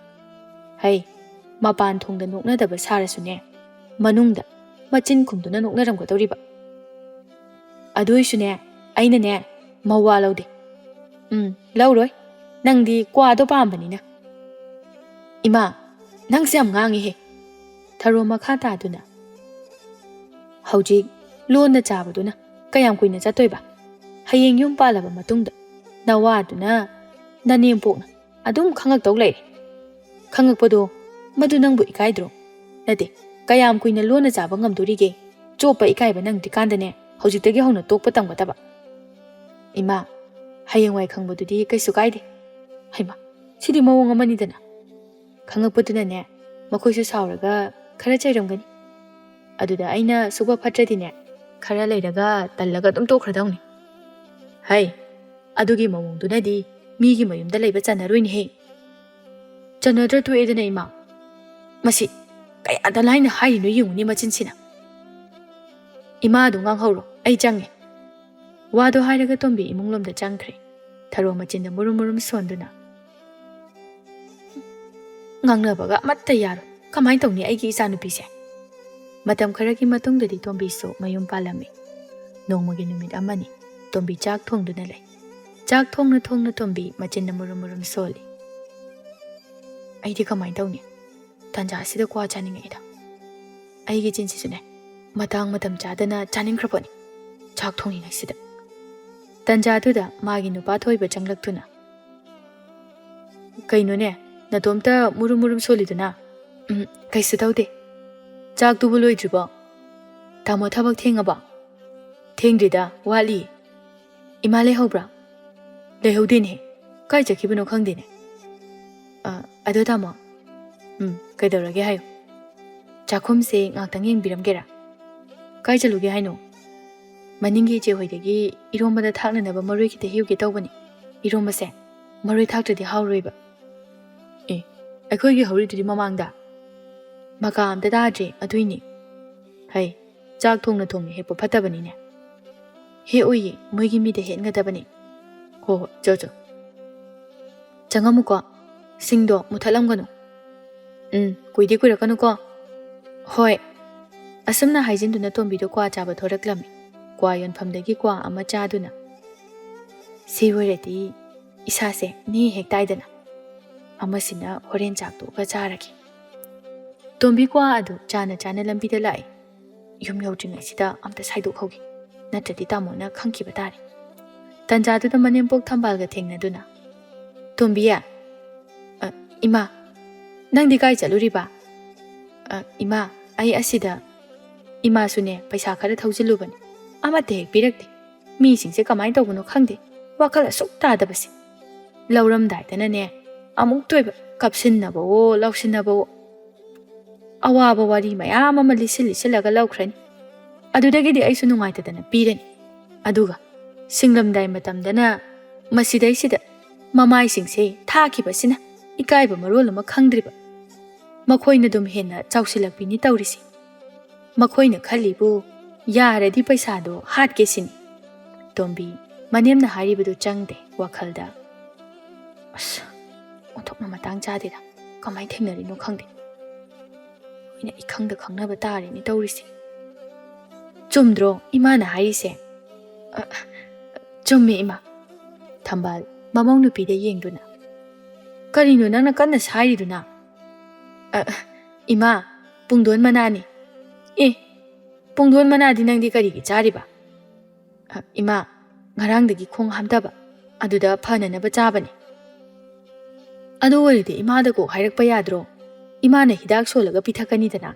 ꯍꯩ, ꯃꯄꯥꯟ ꯊꯣꯡꯗ ꯅꯣꯛꯅꯗꯕ ꯁꯥꯔꯁꯨꯅꯦ, ꯃꯅꯨꯡꯗ ꯃꯆꯤꯟ ꯈꯨꯝꯗꯨꯅ ꯅꯣꯛꯅꯔꯝꯒꯗꯧꯔꯤꯕ꯫ ꯑꯗꯨꯏꯁꯨꯅꯦ, ꯑꯩꯅꯅꯦ, ꯃꯋꯥ ꯂꯧꯗꯦ꯫ ꯎꯝ, ꯂꯧꯔꯣꯏ꯫ ꯅꯪꯗꯤ ꯀ꯭ꯋꯥꯗꯣ ꯄꯥꯝꯕꯅꯤꯅ꯫ ꯏꯃꯥ, ꯅꯪꯁꯦ ꯌꯥꯝ ꯉꯥꯡꯉꯤꯍꯦ꯫ ꯊꯔꯣ ꯃꯈꯥ ꯇꯥꯗꯨꯅ, ꯍꯧꯖꯤꯛ ꯂꯣꯟꯅ ꯆꯥꯕꯗꯨꯅ ꯀꯌꯥꯝ ꯀꯨꯏꯅ ꯆꯠꯇꯣꯏꯕ? ꯍꯌꯦꯡ ꯌꯨꯝ ꯄꯥꯜꯂꯕ ꯃꯇꯨꯡꯗ ꯅꯋꯥꯗꯨꯅ, ꯅꯅꯦꯝꯄꯣꯛꯅ ꯑꯗꯨꯝ ꯈꯪꯉꯛꯇꯧ ꯂꯩꯔꯦ꯫ ꯈꯪꯉꯛꯄꯗꯣ, ꯃꯗꯨ ꯅꯪꯕꯨ ꯏꯀꯥꯏꯗ꯭ꯔꯣ? ꯅꯠꯇꯦ, ꯀꯌꯥꯝ ꯀꯨꯏꯅ ꯂꯣꯟꯅ ꯆꯥꯕ ꯉꯝꯗꯣꯔꯤꯒꯦ? ꯆꯣꯞꯄ ꯏꯀꯥꯏꯕ ꯅꯪꯗ꯭ꯔꯤꯀꯥꯟꯗꯅꯦ, ꯍꯧꯖꯤꯛꯇꯒꯤ ꯍꯧꯅ ꯇꯣꯛꯄ ꯇꯝꯒꯗꯕ꯫ ꯏꯃꯥ, ꯍꯌꯦꯡꯋꯥꯏ ꯈꯪꯕꯗꯨꯗꯤ ꯀꯩꯁꯨ ꯀꯥꯏꯗꯦ꯫ ꯍꯩꯃꯥ, ꯁꯤꯗꯤ ꯃꯑꯣꯡ ꯑꯃꯅꯤꯗꯅ꯫ ꯈꯪꯉꯛꯄꯗꯨꯅꯅꯦ, ꯃꯈꯣꯏꯁꯨ ꯁꯥꯎꯔꯒ ꯈꯔ ꯆꯩꯔꯝꯒꯅꯤ꯫ ꯑꯗꯨꯗ ꯑꯩꯅ ꯁꯨꯕ ꯐꯠꯇ꯭ꯔꯗꯤꯅꯦ, ꯈꯔ ꯂꯩꯔꯒ ꯇꯜꯂꯒ ꯑꯗꯨꯝ ꯇꯣꯛꯈ꯭ꯔꯗꯧꯅꯤ꯫ ꯍꯩ, ꯑꯗꯨꯒꯤ ꯃꯑꯣꯡꯗꯨꯅꯗꯤ ꯃꯤꯒꯤ ꯃꯌꯨꯝꯗ ꯂꯩꯕ ꯆꯟꯅꯔꯣꯏꯅꯦꯍꯦ꯫ ꯆꯟꯅꯗ꯭ꯔ ꯇꯣꯛꯑꯦꯗꯅ, ꯏꯃꯥ꯫ ꯃꯁꯤ ꯀꯌꯥꯗ ꯂꯥꯏꯅ ꯍꯥꯏꯔꯤꯅꯣ ꯌꯦꯡꯉꯨꯅꯦ ꯃꯆꯤꯟꯁꯤꯅ꯫ "ꯏꯃꯥꯗꯨ ꯉꯥꯡꯍꯧꯔꯣ, ꯑꯩ ꯆꯪꯉꯦ꯫" ꯋꯥꯗꯣ ꯍꯥꯏꯔꯒ ꯇꯣꯝꯕꯤ ꯏꯃꯨꯡꯂꯣꯝꯗ ꯆꯪꯈ꯭ꯔꯦ, ꯊꯔꯣ ꯃꯆꯤꯟꯗ ꯃꯨꯔꯨꯝ ꯃꯨꯔꯨꯝ ꯁꯣꯟꯗꯨꯅ꯫ "ꯉꯥꯡꯅꯕꯒ ꯑꯃꯠꯇ ꯌꯥꯔꯣꯏ꯫ ꯀꯃꯥꯏꯅ ꯇꯧꯅꯤ ꯑꯩꯒꯤ ꯏꯆꯥꯅꯨꯄꯤꯁꯦ?" ꯃꯇꯝ ꯈꯔꯒꯤ ꯃꯇꯨꯡꯗꯗꯤ ꯇꯣꯝꯕꯤꯁꯨ ꯃꯌꯨꯝ ꯄꯥꯜꯂꯝꯃꯤ꯫ ꯅꯣꯡꯃꯒꯤ ꯅꯨꯃꯤꯠ ꯑꯃꯅꯤ, ꯇꯣꯝꯕꯤ ꯆꯥꯛ ꯊꯣꯡꯗꯨꯅ ꯂꯩ꯫ ꯆꯥꯛ ꯊꯣꯡꯅ ꯊꯣꯡꯅ ꯇꯣꯝꯕꯤ ꯃꯆꯤꯟꯅ ꯃꯨꯔꯨꯝ ꯃꯨꯔꯨꯝ ꯁꯣꯜꯂꯤ꯫ "ꯑꯩꯗꯤ ꯀꯃꯥꯏꯅ ꯇꯧꯅꯤ? ꯇꯥꯟꯖꯥ ꯑꯁꯤꯗ ꯀ꯭ꯋꯥ ꯆꯥꯅꯤꯡꯉꯛꯏꯗ꯫ ꯑꯩꯒꯤ ꯆꯤꯟꯁꯤꯁꯨꯅꯦ, ꯃꯇꯥꯡ ꯃꯇꯝ ꯆꯥꯗꯅ ꯆꯥꯅꯤꯡꯈ꯭ꯔ ꯄꯣꯠꯅꯤ, ꯆꯥꯛ ꯊꯣꯡꯉꯤꯉꯩꯁꯤꯗ꯫" ꯇꯥꯟꯖꯥꯗꯨꯗ ꯃꯥꯒꯤ ꯅꯨꯄꯥ ꯊꯣꯏꯕ ꯆꯪꯂꯛꯇꯨꯅ, "ꯀꯩꯅꯣꯅꯦ, ꯅꯇꯣꯝꯇ ꯃꯨꯔꯨꯝ ꯃꯨꯔꯨꯝ ꯁꯣꯜꯂꯤꯗꯨꯅ?" "ꯎꯝ, ꯀꯩꯁꯨ ꯇꯧꯗꯦ꯫" "ꯆꯥꯛꯇꯨꯕꯨ ꯂꯣꯏꯗ꯭ꯔꯤꯕꯣ? ꯇꯥꯃꯣ ꯊꯕꯛ ꯊꯦꯡꯉꯕꯣ?" "ꯊꯦꯡꯗ꯭ꯔꯤꯗ, ꯋꯥꯠꯂꯤ꯫" "ꯏꯃꯥ ꯂꯩꯍꯧꯕ꯭ꯔꯥ?" "ꯂꯩꯍꯧꯗꯦꯅꯦ, ꯀꯥꯏ ꯆꯠꯈꯤꯕꯅꯣ ꯈꯪꯗꯦꯅꯦ꯫" "ꯑ, ꯑꯗꯣ ꯇꯥꯃꯣ꯫" "ꯎꯝ, ꯀꯩꯗꯧꯔꯒꯦ ꯍꯥꯏꯌꯨ꯫" "ꯆꯥꯛꯈꯨꯝꯁꯦ ꯉꯥꯛꯇꯪ ꯌꯦꯡꯕꯤꯔꯝꯒꯦꯔꯥ?" "ꯀꯥꯏ ꯆꯠꯂꯨꯒꯦ ꯍꯥꯏꯅꯣ?" "ꯃꯅꯤꯡꯒꯤ ꯏꯆꯦ ꯍꯣꯏꯗꯒꯤ ꯏꯔꯣꯝꯕꯗ ꯊꯥꯛꯅꯅꯕ ꯃꯔꯣꯏ ꯈꯤꯇ ꯍꯦꯛꯎꯒꯦ ꯇꯧꯕꯅꯤ꯫ ꯏꯔꯣꯝꯕꯁꯦ ꯃꯔꯣꯏ ꯊꯥꯛꯇ꯭ꯔꯗꯤ ꯍꯥꯎꯔꯣꯏꯕ꯫" "ꯑꯦ, ꯑꯩꯈꯣꯏꯒꯤ ꯍꯧꯔꯤꯗꯨꯗꯤ ꯃꯃꯥꯡꯗ꯫" "ꯃꯀꯥ ꯑꯝꯇ ꯇꯥꯗ꯭ꯔꯦ, ꯑꯗꯨꯏꯅꯤ꯫" "ꯍꯩ, ꯆꯥꯛ ꯊꯣꯡꯅ ꯊꯣꯡꯅ ꯍꯦꯛꯄ ꯐꯠꯇꯕꯅꯤꯅꯦ꯫" "ꯍꯦꯛꯑꯣꯏꯌꯦ, ꯃꯣꯏꯒꯤ ꯃꯤꯗ ꯍꯦꯟꯒꯗꯕꯅꯤ꯫" "ꯍꯣ ꯍꯣ, ꯆꯣ ꯆꯣ꯫ ꯆꯪꯉꯝꯃꯨꯀꯣ, ꯁꯤꯡꯗꯣ ꯃꯨꯊꯠꯂꯝꯒꯅꯨ꯫" "ꯎꯝ, ꯀꯨꯏꯗꯤ ꯀꯨꯏꯔꯛꯀꯅꯨꯀꯣ꯫" "ꯍꯣꯏ꯫" ꯑꯁꯨꯝꯅ ꯍꯥꯏꯖꯤꯟꯗꯨꯅ ꯇꯣꯝꯕꯤꯗꯣ ꯀ꯭ꯋꯥ ꯆꯥꯕ ꯊꯣꯔꯛꯂꯝꯃꯤ꯫ ꯀ꯭ꯋꯥ ꯌꯣꯟꯐꯝꯗꯒꯤ ꯀ꯭ꯋꯥ ꯑꯃ ꯆꯥꯗꯨꯅ, "ꯁꯤ ꯑꯣꯏꯔꯗꯤ ꯏꯁꯥꯁꯦ ꯅꯦ ꯍꯦꯛ ꯇꯥꯏꯗꯅ꯫ ꯑꯃꯁꯤꯅ ꯍꯣꯔꯦꯟ ꯆꯥꯛ ꯇꯣꯛꯑꯒ ꯆꯥꯔꯒꯦ꯫" ꯇꯣꯝꯕꯤ ꯀ꯭ꯋꯥ ꯑꯗꯨ ꯆꯥꯅ ꯆꯥꯅ ꯂꯝꯕꯤꯗ ꯂꯥꯛꯏ꯫ "ꯌꯨꯝ ꯌꯧꯗ꯭ꯔꯤꯉꯩꯁꯤꯗ ꯑꯝꯇ ꯁꯥꯏꯗꯣꯛꯍꯧꯒꯦ, ꯅꯠꯇ꯭ꯔꯗꯤ ꯇꯥꯃꯣꯅ ꯈꯪꯈꯤꯕ ꯇꯥꯔꯦ꯫" ꯇꯟꯖꯥꯗꯨꯗ ꯃꯅꯦꯝꯄꯣꯛ ꯊꯝꯕꯥꯜꯒ ꯊꯦꯡꯅꯗꯨꯅ, "ꯇꯣꯝꯕꯤ꯫" "ꯑ, ꯏꯃꯥ, ꯅꯪꯗꯤ ꯀꯥꯏ ꯆꯠꯂꯨꯔꯤꯕ?" "ꯑ, ꯏꯃꯥ, ꯑꯩ ꯑꯁꯤꯗ ꯏꯃꯥꯁꯨꯅꯦ ꯄꯩꯁꯥ ꯈꯔ ꯊꯧꯖꯤꯜꯂꯨꯕꯅꯤ, ꯑꯃꯠꯇ ꯍꯦꯛ ꯄꯤꯔꯛꯇꯦ꯫ ꯃꯤꯁꯤꯡꯁꯦ ꯀꯃꯥꯏꯅ ꯇꯧꯕꯅꯣ ꯈꯪꯗꯦ, ꯋꯥꯈꯜ ꯑꯁꯨꯛ ꯇꯥꯗꯕꯁꯦ꯫ ꯂꯧꯔꯝꯗꯥꯏꯗꯅꯅꯦ ꯑꯃꯨꯛꯇꯣꯏꯕ ꯀꯥꯞꯁꯤꯟꯅꯕꯋꯣ ꯂꯥꯎꯁꯤꯟꯅꯕꯋꯣ, ꯑꯋꯥꯕ ꯋꯥꯔꯤ ꯃꯌꯥꯝ ꯑꯃ ꯂꯤꯁꯤꯜ ꯂꯤꯁꯤꯜꯂꯒ ꯂꯧꯈ꯭ꯔꯅꯤ꯫ ꯑꯗꯨꯗꯒꯤꯗꯤ ꯑꯩꯁꯨ ꯅꯨꯡꯉꯥꯏꯇꯗꯅ ꯄꯤꯔꯅꯤ꯫ ꯑꯗꯨꯒ ꯁꯤꯡꯂꯝꯗꯥꯏ ꯃꯇꯝꯗꯅ ꯃꯁꯤꯗꯩꯁꯤꯗ ꯃꯃꯥꯏꯁꯤꯡꯁꯦ ꯊꯥꯈꯤꯕꯁꯤꯅ ꯏꯀꯥꯏꯕ ꯃꯔꯣꯜ ꯑꯃ ꯈꯪꯗ꯭ꯔꯤꯕ꯫ ꯃꯈꯣꯏꯅ ꯑꯗꯨꯝ ꯍꯦꯟꯅ ꯆꯥꯎꯁꯤꯜꯂꯛꯄꯤꯅꯤ ꯇꯧꯔꯤꯁꯤ꯫ ꯃꯈꯣꯏꯅ ꯈꯜꯂꯤꯕꯨ "ꯌꯥꯔꯗꯤ ꯄꯩꯁꯥꯗꯣ ꯍꯥꯠꯀꯦ ꯁꯤꯅꯤ꯫" ꯇꯣꯝꯕꯤ ꯃꯅꯦꯝꯅ ꯍꯥꯏꯔꯤꯕꯗꯨ ꯆꯪꯗꯦ ꯋꯥꯈꯜꯗ꯫ "ꯑꯁ, ꯑꯣꯟꯊꯣꯛꯅ ꯃꯇꯥꯡ ꯆꯥꯗꯦꯗ꯫ ꯀꯃꯥꯏꯅ ꯊꯦꯡꯅꯔꯤꯅꯣ ꯈꯪꯗꯦ꯫ ꯂꯣꯏꯅ ꯏꯈꯪꯗ ꯈꯪꯅꯕ ꯇꯥꯔꯦꯅꯦ ꯇꯧꯔꯤꯁꯦ꯫ ꯆꯨꯝꯗ꯭ꯔꯣ ꯏꯃꯥꯅ ꯍꯥꯏꯔꯤꯁꯦ?" "ꯑ, ꯆꯨꯝꯃꯦ, ꯏꯃꯥ꯫" ꯊꯝꯕꯥꯜ ꯃꯃꯧ ꯅꯨꯄꯤꯗ ꯌꯦꯡꯗꯨꯅ, "ꯀꯔꯤꯅꯣ ꯅꯪꯅ ꯀꯟꯅ ꯁꯥꯏꯔꯤꯗꯨꯅ?" "ꯑ, ꯏꯃꯥ, ꯄꯨꯡꯗꯣꯟ ꯃꯅꯥꯅꯤ꯫" "ꯑꯦ, ꯄꯨꯡꯗꯣꯟ ꯃꯅꯥꯗꯤ ꯅꯪꯗꯤ ꯀꯔꯤꯒꯤ ꯆꯥꯔꯤꯕ?" "ꯑ, ꯏꯃꯥ, ꯉꯔꯥꯡꯗꯒꯤ ꯈꯣꯡ ꯍꯥꯝꯊꯕ, ꯑꯗꯨꯗ ꯐꯅꯅꯕ ꯆꯥꯕꯅꯤ꯫" "ꯑꯗꯨ ꯑꯣꯏꯔꯗꯤ ꯏꯃꯥꯗ ꯀꯣꯛ ꯍꯥꯏꯔꯛꯄ ꯌꯥꯗ꯭ꯔꯣ? ꯏꯃꯥꯅ ꯍꯤꯗꯥꯛ ꯁꯣꯜꯂꯒ ꯄꯤꯊꯛꯀꯅꯤꯗꯅ꯫"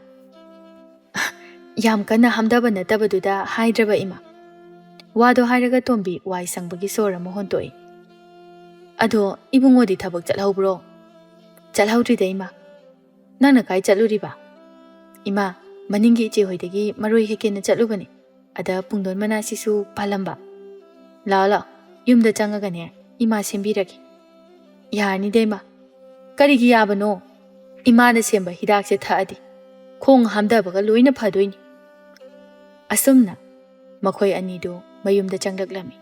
"ꯌꯥꯝ ꯀꯟꯅ ꯍꯥꯝꯊꯕ ꯅꯠꯇꯕꯗꯨꯗ ꯍꯥꯏꯗ꯭ꯔꯕ, ꯏꯃꯥ꯫" ꯋꯥꯗꯣ ꯍꯥꯏꯔꯒ ꯇꯣꯝꯕꯤ ꯋꯥꯏ ꯁꯪꯕꯒꯤ ꯁꯣꯔ ꯑꯃ ꯍꯣꯟꯇꯣꯛꯏ꯫ "ꯑꯗꯣ ꯏꯕꯨꯡꯉꯣꯗꯤ ꯊꯕꯛ ꯆꯠꯍꯧꯕ꯭ꯔꯣ?" "ꯆꯠꯍꯧꯗ꯭ꯔꯤꯗ, ꯏꯃꯥ꯫" "ꯅꯪꯅ ꯀꯥꯏ ꯆꯠꯂꯨꯔꯤꯕ?" "ꯏꯃꯥ, ꯃꯅꯤꯡꯒꯤ ꯏꯆꯦ ꯍꯣꯏꯗꯒꯤ ꯃꯔꯣꯏ ꯍꯦꯛꯀꯦꯅ ꯆꯠꯂꯨꯕꯅꯤ꯫ ꯑꯗ ꯄꯨꯡꯗꯣꯟ ꯃꯅꯥꯁꯤꯁꯨ ꯄꯥꯜꯂꯝꯕ꯫" "ꯂꯥꯛꯑꯣ, ꯂꯥꯛꯑꯣ, ꯌꯨꯝꯗ ꯆꯪꯉꯒꯅꯦ ꯏꯃꯥ ꯁꯦꯝꯕꯤꯔꯒꯦ꯫" "ꯌꯥꯔꯅꯤꯗ, ꯏꯃꯥ꯫" "ꯀꯔꯤꯒꯤ ꯌꯥꯕꯅꯣ? ꯏꯃꯥꯅ ꯁꯦꯝꯕ ꯍꯤꯗꯥꯛꯁꯦ ꯊꯛꯑꯗꯤ ꯈꯣꯡ ꯍꯥꯝꯊꯕꯒ ꯂꯣꯏꯅ ꯐꯗꯣꯏꯅꯤ꯫" ꯑꯁꯨꯝꯅ ꯃꯈꯣꯏ ꯑꯅꯤꯗꯨ ꯃꯌꯨꯝꯗ ꯆꯪꯂꯛꯂꯝꯃꯤ꯫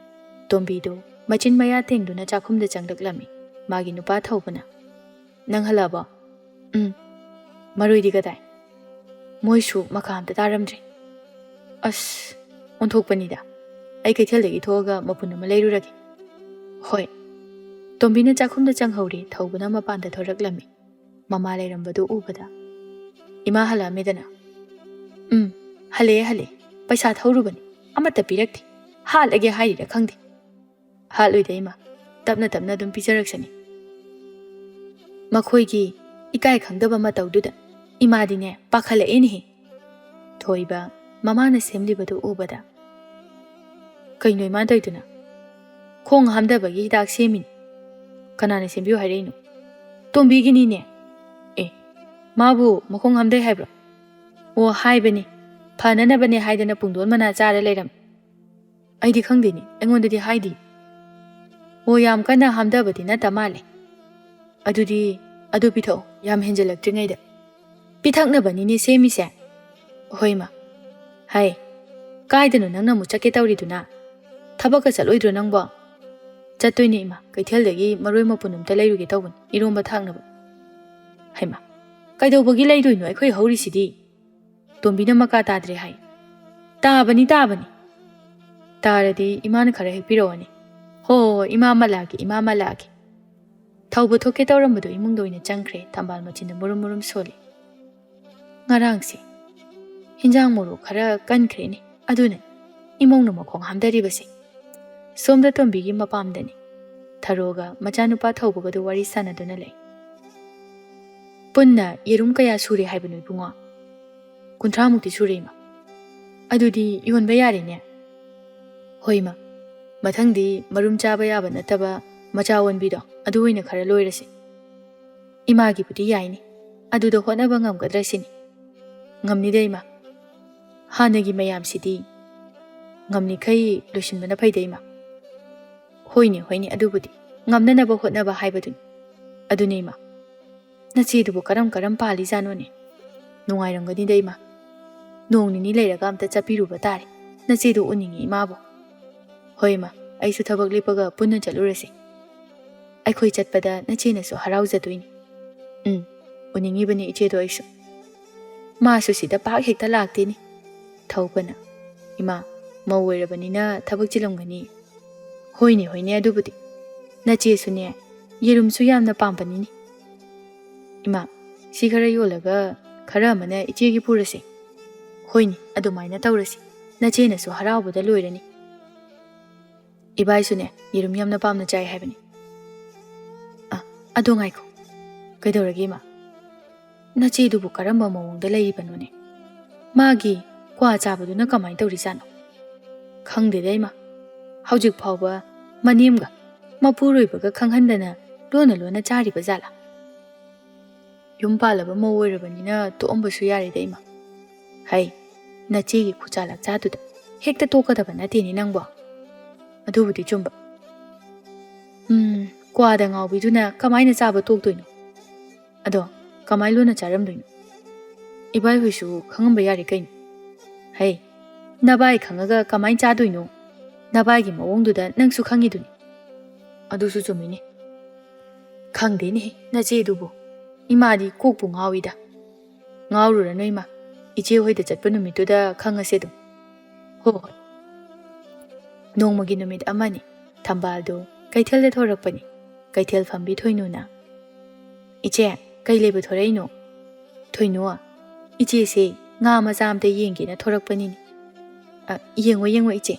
ꯇꯣꯝꯕꯤꯗꯨ ꯃꯆꯤꯟ ꯃꯌꯥ ꯇꯦꯡꯗꯨꯅ ꯆꯥꯛꯈꯨꯝꯗ ꯆꯪꯂꯛꯂꯝꯃꯤ꯫ ꯃꯥꯒꯤ ꯅꯨꯄꯥ ꯊꯧꯕꯅ, "ꯅꯪ ꯍꯜꯂꯛꯑꯕꯣ?" "ꯎꯝ꯫" "ꯃꯔꯣꯏꯗꯤ ꯀꯗꯥꯏ?" "ꯃꯣꯏꯁꯨ ꯃꯈꯥ ꯑꯝꯇ ꯇꯥꯔꯝꯗ꯭ꯔꯦ꯫" "ꯑꯁ, ꯑꯣꯟꯊꯣꯛꯄꯅꯤꯗ꯫ ꯑꯩ ꯀꯩꯊꯦꯜꯗꯒꯤ ꯊꯣꯛꯑꯒ ꯃꯄꯨꯟ ꯑꯃ ꯂꯩꯔꯨꯔꯒꯦ꯫" "ꯍꯣꯏ꯫" ꯇꯣꯝꯕꯤꯅ ꯆꯥꯛꯈꯨꯝꯗ ꯆꯪꯍꯧꯔꯦ꯫ ꯊꯧꯕꯅ ꯃꯄꯥꯟꯗ ꯊꯣꯔꯛꯂꯝꯃꯤ꯫ ꯃꯃꯥ ꯂꯩꯔꯝꯕꯗꯨ ꯎꯕꯗ, "ꯏꯃꯥ ꯍꯜꯂꯛꯑꯝꯃꯦꯗꯅ?" "ꯎꯝ, ꯍꯜꯂꯛꯑꯦ, ꯍꯜꯂꯛꯑꯦ꯫ ꯄꯩꯁꯥ ꯊꯧꯔꯨꯕꯅꯤ꯫ ꯑꯃꯠꯇ ꯄꯤꯔꯛꯇꯦ꯫ ꯍꯥꯠꯂꯒꯦ ꯍꯥꯏꯔꯤꯔꯥ ꯈꯪꯗꯦ꯫" "ꯍꯥꯠꯂꯣꯏꯗ ꯏꯃꯥ, ꯇꯞꯅ ꯇꯞꯅ ꯑꯗꯨꯝ ꯄꯤꯖꯔꯛꯁꯅꯤ꯫" ꯃꯈꯣꯏꯒꯤ ꯏꯀꯥꯏ ꯈꯪꯗꯕ ꯃꯇꯧꯗꯨꯗ ꯏꯃꯥꯗꯤꯅꯦ ꯄꯥꯈꯠꯂꯛꯑꯦꯅꯦꯍꯦ꯫ ꯊꯣꯏꯕ ꯃꯃꯥꯅ ꯁꯦꯝꯂꯤꯕꯗꯨ ꯎꯕꯗ, "ꯀꯩꯅꯣ ꯏꯃꯥ ꯇꯧꯔꯤꯗꯨꯅ? ꯈꯣꯡ ꯍꯥꯝꯊꯕꯒꯤ ꯍꯤꯗꯥꯛ ꯁꯦꯝꯃꯤꯅꯤ꯫" "ꯀꯅꯥꯅ ꯁꯦꯝꯕꯤꯌꯨ ꯍꯥꯏꯔꯛꯏꯅꯣ?" "ꯇꯣꯝꯕꯤꯒꯤꯅꯤꯅꯦ꯫" "ꯑꯦ, ꯃꯥꯕꯨ ꯃꯈꯣꯡ ꯍꯥꯝꯊꯩ ꯍꯥꯏꯕ꯭ꯔꯣ?" "ꯑꯣ, ꯍꯥꯏꯕꯅꯤ꯫ ꯐꯅꯅꯕꯅꯦ ꯍꯥꯏꯗꯅ ꯄꯨꯡꯗꯣꯟ ꯃꯅꯥ ꯆꯥꯔ ꯂꯩꯔꯝꯃꯤ꯫" "ꯑꯩꯗꯤ ꯈꯪꯗꯦꯅꯦ, ꯑꯩꯉꯣꯟꯗꯗꯤ ꯍꯥꯏꯗꯦ꯫" "ꯑꯣ, ꯌꯥꯝ ꯀꯟꯅ ꯍꯥꯝꯊꯕꯗꯤ ꯅꯠꯇ ꯃꯥꯜꯂꯦ꯫" "ꯑꯗꯨꯗꯤ ꯑꯗꯨ ꯄꯤꯊꯛꯑꯣ, ꯌꯥꯝ ꯍꯦꯟꯖꯜꯂꯛꯇ꯭ꯔꯤꯉꯩꯗ꯫" "ꯄꯤꯊꯛꯅꯕꯅꯤꯅꯦ ꯁꯦꯝꯃꯤꯁꯦ꯫" "ꯍꯣꯏ, ꯏꯃꯥ꯫ ꯍꯥꯏ, "ꯀꯥꯏꯗꯅꯣ ꯅꯪꯅ ꯑꯃꯨꯛ ꯆꯠꯀꯦ ꯇꯧꯔꯤꯗꯨꯅ? ꯊꯕꯛꯀ ꯆꯠꯂꯣꯏꯗ꯭ꯔꯣ ꯅꯪꯕꯣ?" "ꯆꯠꯇꯣꯏꯅꯦ ꯏꯃꯥ, ꯀꯩꯊꯦꯜꯗꯒꯤ ꯃꯔꯣꯏ ꯃꯄꯨꯟ ꯑꯝꯇ ꯂꯩꯔꯨꯒꯦ ꯇꯧꯕꯅꯤ, ꯏꯔꯣꯝꯕ ꯊꯥꯛꯅꯕ꯫" "ꯍꯩꯃꯥ, ꯀꯩꯗꯧꯕꯒꯤ ꯂꯩꯗꯣꯏꯅꯣ? ꯑꯩꯈꯣꯏ ꯍꯧꯔꯤꯁꯤꯗꯤ꯫" ꯇꯣꯝꯕꯤꯅ ꯃꯀꯥ ꯇꯥꯗ꯭ꯔꯦ ꯍꯥꯏ꯫ "ꯇꯥꯕꯅꯤ, ꯇꯥꯕꯅꯤ꯫ ꯇꯥꯔꯗꯤ ꯏꯃꯥꯅ ꯈꯔ ꯍꯦꯛꯄꯤꯔꯛꯑꯣꯅꯦ꯫" "ꯍꯣ, ꯍꯣ, ꯏꯃꯥ ꯑꯃ ꯂꯥꯛꯀꯦ, ꯏꯃꯥ ꯑꯃ ꯂꯥꯛꯀꯦ꯫" ꯊꯧꯕ ꯊꯣꯛꯀꯦ ꯇꯧꯔꯝꯕꯗꯣ ꯏꯃꯨꯡꯗ ꯑꯣꯏꯅ ꯆꯪꯈ꯭ꯔꯦ, ꯊꯝꯕꯥꯜ ꯃꯆꯤꯟꯗ ꯃꯨꯔꯨꯝ ꯃꯨꯔꯨꯝ ꯁꯣꯜꯂꯤ꯫ "ꯉꯔꯥꯡꯁꯦ ꯍꯤꯟꯖꯥꯡ ꯃꯣꯔꯣꯛ ꯈꯔ ꯀꯟꯈ꯭ꯔꯦꯅꯦ, ꯑꯗꯨꯅ ꯏꯃꯧꯅ ꯃꯈꯣꯡ ꯍꯥꯝꯊꯔꯤꯕꯁꯦ꯫" ꯁꯣꯝꯗ ꯇꯣꯝꯕꯤꯒꯤ ꯃꯄꯥꯝꯗꯅꯤ꯫ ꯊꯔꯣꯒ ꯃꯆꯥꯅꯨꯄꯥ ꯊꯧꯕꯒꯗꯨ ꯋꯥꯔꯤ ꯁꯥꯟꯅꯗꯨꯅ ꯂꯩ꯫ "ꯄꯨꯟꯅ ꯌꯦꯔꯨꯝ ꯀꯌꯥ ꯁꯨꯔꯦ ꯍꯥꯏꯕꯅꯣ ꯏꯕꯨꯡꯉꯣ?" "ꯀꯨꯟꯊ꯭ꯔꯥꯃꯨꯛꯇꯤ ꯁꯨꯔꯦ ꯏꯃꯥ꯫" "ꯑꯗꯨꯗꯤ ꯌꯣꯟꯕ ꯌꯥꯔꯦꯅꯦ꯫" "ꯍꯣꯏ ꯏꯃꯥ, ꯃꯊꯪꯗꯤ ꯃꯔꯨꯝ ꯆꯥꯕ ꯌꯥꯕ ꯅꯠꯇꯕ ꯃꯆꯥ ꯑꯣꯟꯕꯤꯗꯣ, ꯑꯗꯨ ꯑꯣꯏꯅ ꯈꯔ ꯂꯣꯏꯔꯁꯤ꯫" "ꯏꯃꯥꯒꯤꯕꯨꯗꯤ ꯌꯥꯏꯅꯦ, ꯑꯗꯨꯗ ꯍꯣꯠꯅꯕ ꯉꯝꯒꯗ꯭ꯔꯥ ꯁꯤꯅꯤ꯫" "ꯉꯝꯅꯤꯗ ꯏꯃꯥ, ꯍꯥꯟꯅꯒꯤ ꯃꯌꯥꯝꯁꯤꯗꯤ ꯉꯝꯂꯤꯈꯩ ꯂꯣꯏꯁꯤꯟꯕꯅ ꯐꯩꯗ ꯏꯃꯥ꯫" "ꯍꯣꯏꯅꯦ, ꯍꯣꯏꯅꯦ, ꯑꯗꯨꯕꯨꯗꯤ ꯉꯝꯅꯅꯕ ꯍꯣꯠꯅꯕ ꯍꯥꯏꯕꯗꯨꯅꯤ꯫" "ꯑꯗꯨꯅꯦ ꯏꯃꯥ, ꯅꯆꯦꯗꯨꯕꯨ ꯀꯔꯝ ꯀꯔꯝ ꯄꯥꯜꯂꯤꯖꯥꯠꯅꯣꯅꯦ? ꯅꯨꯡꯉꯥꯏꯔꯝꯒꯅꯤꯗ ꯏꯃꯥ꯫ ꯅꯣꯡ ꯅꯤꯅꯤ ꯂꯩꯔꯒ ꯑꯝꯇ ꯆꯠꯄꯤꯔꯨꯕ ꯇꯥꯔꯦ, ꯅꯆꯦꯗꯨ ꯎꯅꯤꯡꯉꯤ ꯏꯃꯥꯕꯨ꯫" "ꯍꯣꯏ ꯏꯃꯥ, ꯑꯩꯁꯨ ꯊꯕꯛ ꯂꯦꯞꯄꯒ ꯄꯨꯟꯅ ꯆꯠꯂꯨꯔꯁꯤ꯫ ꯑꯩꯈꯣꯏ ꯆꯠꯄꯗ ꯅꯆꯦꯅꯁꯨ ꯍꯔꯥꯎꯖꯗꯣꯏꯅꯤ꯫" "ꯎꯝ, ꯎꯅꯤꯡꯉꯤꯕꯅꯤ ꯏꯆꯦꯗꯣ ꯑꯩꯁꯨ꯫ ꯃꯥꯁꯨ ꯁꯤꯗ ꯄꯥꯛ ꯍꯦꯛꯇ ꯂꯥꯛꯇꯦꯅꯦ꯫" ꯊꯧꯕꯅ, "ꯏꯃꯥ, ꯃꯧ ꯑꯣꯏꯔꯕꯅꯤꯅ ꯊꯕꯛ ꯆꯤꯜꯂꯝꯒꯅꯤ꯫" "ꯍꯣꯏꯅꯦ, ꯍꯣꯏꯅꯦ, ꯑꯗꯨꯕꯨꯗꯤ꯫ ꯅꯆꯦꯁꯨꯅꯦ, ꯌꯦꯔꯨꯝꯁꯨ ꯌꯥꯝꯅ ꯄꯥꯝꯕꯅꯤꯅꯦ꯫" "ꯏꯃꯥ, ꯁꯤ ꯈꯔ ꯌꯣꯜꯂꯒ ꯈꯔ ꯑꯃꯅ ꯏꯆꯦꯒꯤ ꯄꯨꯔꯁꯦ꯫" "ꯍꯣꯏꯅꯦ, ꯑꯗꯨꯃꯥꯏꯅ ꯇꯧꯔꯁꯤ꯫ ꯅꯆꯦꯅꯁꯨ ꯍꯔꯥꯎꯕꯗ ꯂꯣꯏꯔꯅꯤ꯫ ꯏꯕꯥꯏꯁꯨꯅꯦ, ꯌꯦꯔꯨꯝ ꯌꯥꯝꯅ ꯄꯥꯝꯅ ꯆꯥꯏ ꯍꯥꯏꯕꯅꯤ꯫" "ꯑ, ꯑꯗꯣ ꯉꯥꯏꯈꯣ꯫ ꯀꯩꯗꯧꯔꯒꯦ ꯏꯃꯥ? ꯅꯆꯦꯗꯨꯕꯨ ꯀꯔꯝꯕ ꯃꯑꯣꯡꯗ ꯂꯩꯔꯤꯕꯅꯣꯅꯦ? ꯃꯥꯒꯤ ꯀ꯭ꯋꯥ ꯆꯥꯕꯗꯨꯅ ꯀꯃꯥꯏꯅ ꯇꯧꯔꯤꯖꯥꯠꯅꯣ? ꯈꯪꯗꯦꯗ ꯏꯃꯥ, ꯍꯧꯖꯤꯛ ꯐꯥꯎꯕ ꯃꯅꯦꯝꯒ ꯃꯄꯨꯔꯣꯏꯕꯒ ꯈꯪꯍꯟꯗꯅ ꯂꯣꯟꯅ ꯂꯣꯟꯅ ꯆꯥꯔꯤꯕ ꯖꯥꯠꯂꯥ? ꯌꯨꯝ ꯄꯥꯜꯂꯕ ꯃꯧ ꯑꯣꯏꯔꯕꯅꯤꯅ ꯇꯣꯛꯑꯝꯕꯁꯨ ꯌꯥꯔꯦꯗ ꯏꯃꯥ꯫ ꯍꯩ, ꯅꯆꯦꯒꯤ ꯈꯨꯆꯥ ꯂꯥꯛꯆꯥꯗꯨꯗ ꯍꯦꯛꯇ ꯇꯣꯛꯀꯗꯕ ꯅꯠꯇꯦꯅꯦ ꯅꯪꯕꯣ꯫" "ꯑꯗꯨꯕꯨꯗꯤ ꯆꯨꯝꯕ꯫ ꯎꯝ, ꯀ꯭ꯋꯥꯗ ꯉꯥꯎꯕꯤꯗꯨꯅ ꯀꯃꯥꯏꯅ ꯆꯥꯕ ꯇꯣꯛꯇꯣꯏꯅꯣ? ꯑꯗꯣ ꯀꯃꯥꯏ ꯂꯣꯟꯅ ꯆꯥꯔꯝꯗꯣꯏꯅꯣ? ꯏꯕꯥꯏꯍꯣꯏꯁꯨ ꯈꯪꯉꯝꯕ ꯌꯥꯔꯦ ꯀꯩꯅꯣ꯫" "ꯍꯩ, ꯅꯚꯥꯏ ꯈꯪꯉꯒ ꯀꯃꯥꯏꯅ ꯆꯥꯗꯣꯏꯅꯣ? ꯅꯚꯥꯏꯒꯤ ꯃꯑꯣꯡꯗꯨꯗ ꯅꯪꯁꯨ ꯈꯪꯉꯤꯗꯨꯅꯤ꯫ ꯑꯗꯨꯁꯨ ꯆꯨꯝꯃꯤꯅꯦ꯫ ꯈꯪꯗꯦꯅꯦ, ꯅꯆꯦꯗꯨꯕꯨ꯫ ꯏꯃꯥꯗꯤ ꯀꯣꯛꯄꯨ ꯉꯥꯎꯏꯗ꯫ ꯉꯥꯎꯔꯨꯔꯅꯨ ꯏꯃꯥ, ꯏꯆꯦ ꯍꯣꯏꯗ ꯆꯠꯄ ꯅꯨꯃꯤꯠꯇꯨꯗ ꯈꯪꯉꯁꯦ ꯑꯗꯨꯝ꯫ ꯍꯣ ꯍꯣꯏ꯫ ꯅꯣꯡꯃꯒꯤ ꯅꯨꯃꯤꯠ ꯑꯃꯅꯤ꯫ ꯊꯝꯕꯥꯜꯗꯨ ꯀꯩꯊꯦꯜꯗ ꯊꯣꯔꯛꯄꯅꯤ꯫ ꯀꯩꯊꯦꯜ ꯐꯝꯕꯤ ꯊꯣꯏꯅꯨꯅ, "ꯏꯆꯦ, ꯀꯩ ꯂꯩꯕ ꯊꯣꯔꯛꯏꯅꯣ?" "ꯊꯣꯏꯅꯨ, ꯏꯆꯦꯁꯦ ꯉꯥ ꯃꯆꯥ ꯑꯝꯇ ꯌꯦꯡꯒꯦꯅ ꯊꯣꯔꯛꯄꯅꯤꯅꯦ꯫ ꯑ, ꯌꯦꯡꯉꯣ, ꯌꯦꯡꯉꯣ ꯏꯆꯦ꯫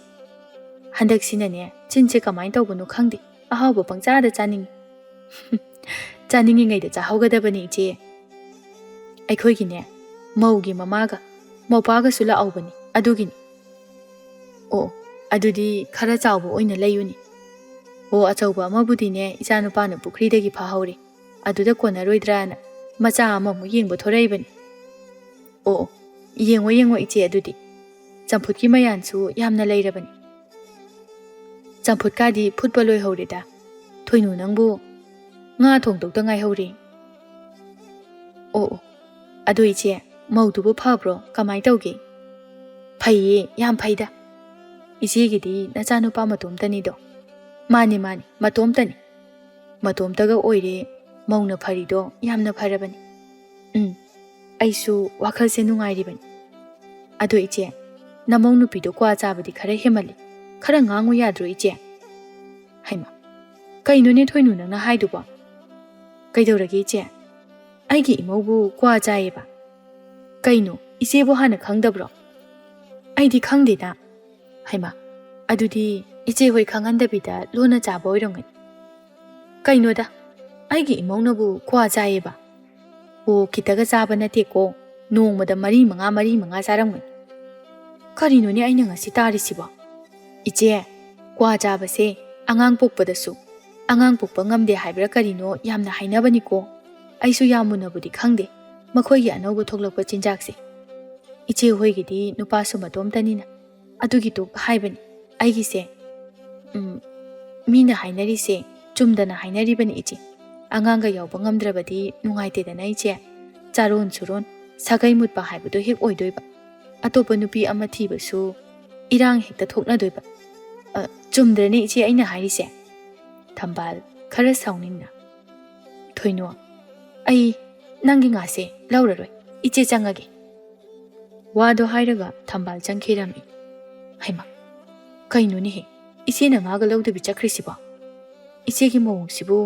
ꯍꯟꯗꯛꯁꯤꯅꯅꯦ, ꯆꯤꯟꯁꯦ ꯀꯃꯥꯏꯅ ꯇꯧꯕꯅꯣ ꯈꯪꯗꯦ, ꯑꯍꯥꯎꯕ ꯄꯪꯆꯥꯗ ꯆꯥꯅꯤꯡꯉꯤ꯫" "ꯆꯥꯅꯤꯡꯉꯤꯉꯩꯗ ꯆꯥꯍꯧꯒꯗꯕꯅꯤ ꯏꯆꯦ꯫ ꯑꯩꯈꯣꯏꯒꯤꯅꯦ, ꯃꯧꯒꯤ ꯃꯃꯥꯒ ꯃꯧꯄꯥꯒꯁꯨ ꯂꯥꯛꯍꯧꯕꯅꯤ, ꯑꯗꯨꯒꯤꯅꯤ꯫" "ꯑꯣ, ꯑꯗꯨꯗꯤ ꯈꯔ ꯆꯥꯎꯕ ꯑꯣꯏꯅ ꯂꯩꯌꯨꯅꯦ꯫" "ꯑꯣ, ꯑꯆꯧꯕ ꯑꯃꯕꯨꯗꯤꯅꯦ, ꯏꯆꯥꯅꯨꯄꯥꯅ ꯄꯨꯈ꯭ꯔꯤꯗꯒꯤ ꯐꯥꯍꯧꯔꯦ꯫ ꯑꯗꯨꯗ ꯀꯣꯟꯅꯔꯣꯏꯗ꯭ꯔꯥꯅ ꯃꯆꯥ ꯑꯃꯃꯨꯛ ꯌꯦꯡꯕ ꯊꯣꯔꯛꯏꯕꯅꯤ꯫" "ꯑꯣ, ꯑꯣ, ꯌꯦꯡꯉꯣ, ꯌꯦꯡꯉꯣ ꯏꯆꯦ, ꯑꯗꯨꯗꯤ ꯆꯝꯐꯨꯠꯀꯤ ꯃꯌꯥꯟꯁꯨ ꯌꯥꯝꯅ ꯂꯩꯔꯕꯅꯤ꯫" "ꯆꯝꯐꯨꯠꯀꯥꯗꯤ ꯐꯨꯠꯄ ꯂꯣꯏꯍꯧꯔꯦꯗ꯫ ꯊꯣꯏꯅꯨ, ꯅꯪꯕꯨ ꯉꯥ ꯊꯣꯡꯗꯧꯗ ꯉꯥꯏꯍꯧꯔꯦ꯫" "ꯑꯣ, ꯑꯣ, ꯑꯗꯨ ꯏꯆꯦ, ꯃꯧꯗꯨꯕꯨ ꯐꯕ꯭ꯔꯣ? ꯀꯃꯥꯏ ꯇꯧꯒꯦ?" "ꯐꯩꯌꯦ, ꯌꯥꯝ ꯐꯩꯗ꯫ ꯏꯆꯦꯒꯤꯗꯤ ꯅꯆꯥꯅꯨꯄꯥ ꯃꯇꯣꯝꯇꯅꯤꯗꯣ?" "ꯃꯥꯅꯤ, ꯃꯥꯅꯤ, ꯃꯇꯣꯝꯇꯅꯤ꯫ ꯃꯇꯣꯝꯇꯒ ꯑꯣꯏꯔꯦ, ꯃꯧꯅ ꯐꯔꯤꯗꯣ ꯌꯥꯝꯅ ꯐꯔꯕꯅꯤ꯫ ꯎꯝ, ꯑꯩꯁꯨ ꯋꯥꯈꯜꯁꯦ ꯅꯨꯡꯉꯥꯏꯔꯤꯕꯅꯤ꯫ ꯑꯗꯣ ꯏꯆꯦ, ꯅꯃꯧ ꯅꯨꯄꯤꯗꯣ ꯀ꯭ꯋꯥ ꯆꯥꯕꯗꯤ ꯈꯔ ꯍꯦꯃꯜꯂꯤ꯫ ꯈꯔ ꯉꯥꯡꯉꯨ ꯌꯥꯗ꯭ꯔꯣ ꯏꯆꯦ?" "ꯍꯩꯃꯥ, ꯀꯩꯅꯣꯅꯦ ꯊꯣꯏꯅꯨ ꯅꯪꯅ ꯍꯥꯏꯗꯨꯕꯣ?" "ꯀꯩꯗꯧꯔꯒꯦ ꯏꯆꯦ? ꯑꯩꯒꯤ ꯏꯃꯧꯕꯨ ꯀ꯭ꯋꯥ ꯆꯥꯏꯌꯦꯕ?" "ꯀꯩꯅꯣ, ꯏꯆꯦꯕꯨ ꯍꯥꯟꯅ ꯈꯪꯗꯕ꯭ꯔꯣ?" "ꯑꯩꯗꯤ ꯈꯪꯗꯦꯗ꯫" "ꯍꯩꯃꯥ, ꯑꯗꯨꯗꯤ ꯏꯆꯦ ꯍꯣꯏ ꯈꯪꯍꯟꯗꯕꯤꯗ ꯂꯣꯟꯅ ꯆꯥꯕ ꯑꯣꯏꯔꯝꯒꯅꯤ꯫" "ꯀꯩꯅꯣꯗ, ꯑꯩꯒꯤ ꯏꯃꯧꯅꯕꯨ ꯀ꯭ꯋꯥ ꯆꯥꯏꯌꯦꯕ?" "ꯑꯣ, ꯈꯤꯇꯒ ꯆꯥꯕ ꯅꯠꯇꯦꯀꯣ, ꯅꯣꯡꯃꯗ ꯃꯔꯤ ꯃꯉꯥ, ꯃꯔꯤ ꯃꯉꯥ ꯆꯥꯔꯝꯒꯅꯤ꯫" "ꯀꯔꯤꯅꯣꯅꯦ ꯑꯩꯅ ꯉꯁꯤ ꯇꯥꯔꯤꯁꯤꯕꯣ? ꯏꯆꯦ, ꯀ꯭ꯋꯥ ꯆꯥꯕꯁꯦ ꯑꯉꯥꯡ ꯄꯣꯛꯄꯗꯁꯨ, ꯑꯉꯥꯡ ꯄꯣꯛꯄ ꯉꯝꯗꯦ ꯍꯥꯏꯕ꯭ꯔꯥ ꯀꯔꯤꯅꯣ ꯌꯥꯝꯅ ꯍꯥꯏꯅꯕꯅꯤꯀꯣ꯫ ꯑꯩꯁꯨ ꯌꯥꯝ ꯃꯨꯟꯅꯕꯨꯗꯤ ꯈꯪꯗꯦ, ꯃꯈꯣꯏꯒꯤ ꯑꯅꯧꯕ ꯊꯣꯛꯂꯛꯄ ꯆꯤꯟꯖꯥꯛꯁꯦ꯫ ꯏꯆꯦ ꯍꯣꯏꯒꯤꯗꯤ ꯅꯨꯄꯥꯁꯨ ꯃꯇꯣꯝꯇꯅꯤꯅ꯫ ꯑꯗꯨꯒꯤꯗꯨ ꯍꯥꯏꯕꯅꯤ꯫ ꯑꯩꯒꯤꯁꯦ, ꯎꯝ, ꯃꯤꯅ ꯍꯥꯏꯅꯔꯤꯁꯦ ꯆꯨꯝꯗꯅ ꯍꯥꯏꯅꯔꯤꯕꯅꯤ ꯏꯆꯦ꯫ ꯑꯉꯥꯡꯒ ꯌꯥꯎꯕ ꯉꯝꯗ꯭ꯔꯕꯗꯤ ꯅꯨꯡꯉꯥꯏꯇꯦꯗꯅ ꯏꯆꯦ꯫ ꯆꯥꯔꯣꯟ ꯁꯨꯔꯣꯟ, ꯁꯥꯒꯩ ꯃꯨꯠꯄ ꯍꯥꯏꯕꯗꯣ ꯍꯦꯛ ꯑꯣꯏꯗꯣꯏꯕ꯫ ꯑꯇꯣꯞꯄ ꯅꯨꯄꯤ ꯑꯃ ꯊꯤꯕꯁꯨ ꯏꯔꯥꯡ ꯍꯦꯛꯇ ꯊꯣꯛꯅꯗꯣꯏꯕ꯫ ꯑ, ꯆꯨꯝꯗ꯭ꯔꯅꯦ ꯏꯆꯦ ꯑꯩꯅ ꯍꯥꯏꯔꯤꯁꯦ? ꯊꯝꯕꯥꯜ ꯈꯔ ꯁꯥꯎꯅꯤꯡꯅ꯫ "ꯊꯣꯏꯅꯣ, ꯑꯩ ꯅꯪꯒꯤ ꯉꯥꯁꯦ ꯂꯧꯔꯔꯣꯏ, ꯏꯆꯦ ꯆꯪꯉꯒꯦ"꯫ ꯋꯥꯗꯣ ꯍꯥꯏꯔꯒ ꯊꯝꯕꯥꯜ ꯆꯪꯈꯤꯔꯝꯃꯤ꯫ ꯍꯩꯃꯥ, ꯀꯩꯅꯣꯅꯦꯍꯦ, ꯏꯆꯦꯅ ꯉꯥꯒ ꯂꯧꯗꯕꯤ ꯆꯠꯈ꯭ꯔꯤꯁꯤꯕꯣ? ꯏꯆꯦꯒꯤ ꯃꯑꯣꯡꯁꯤꯕꯨ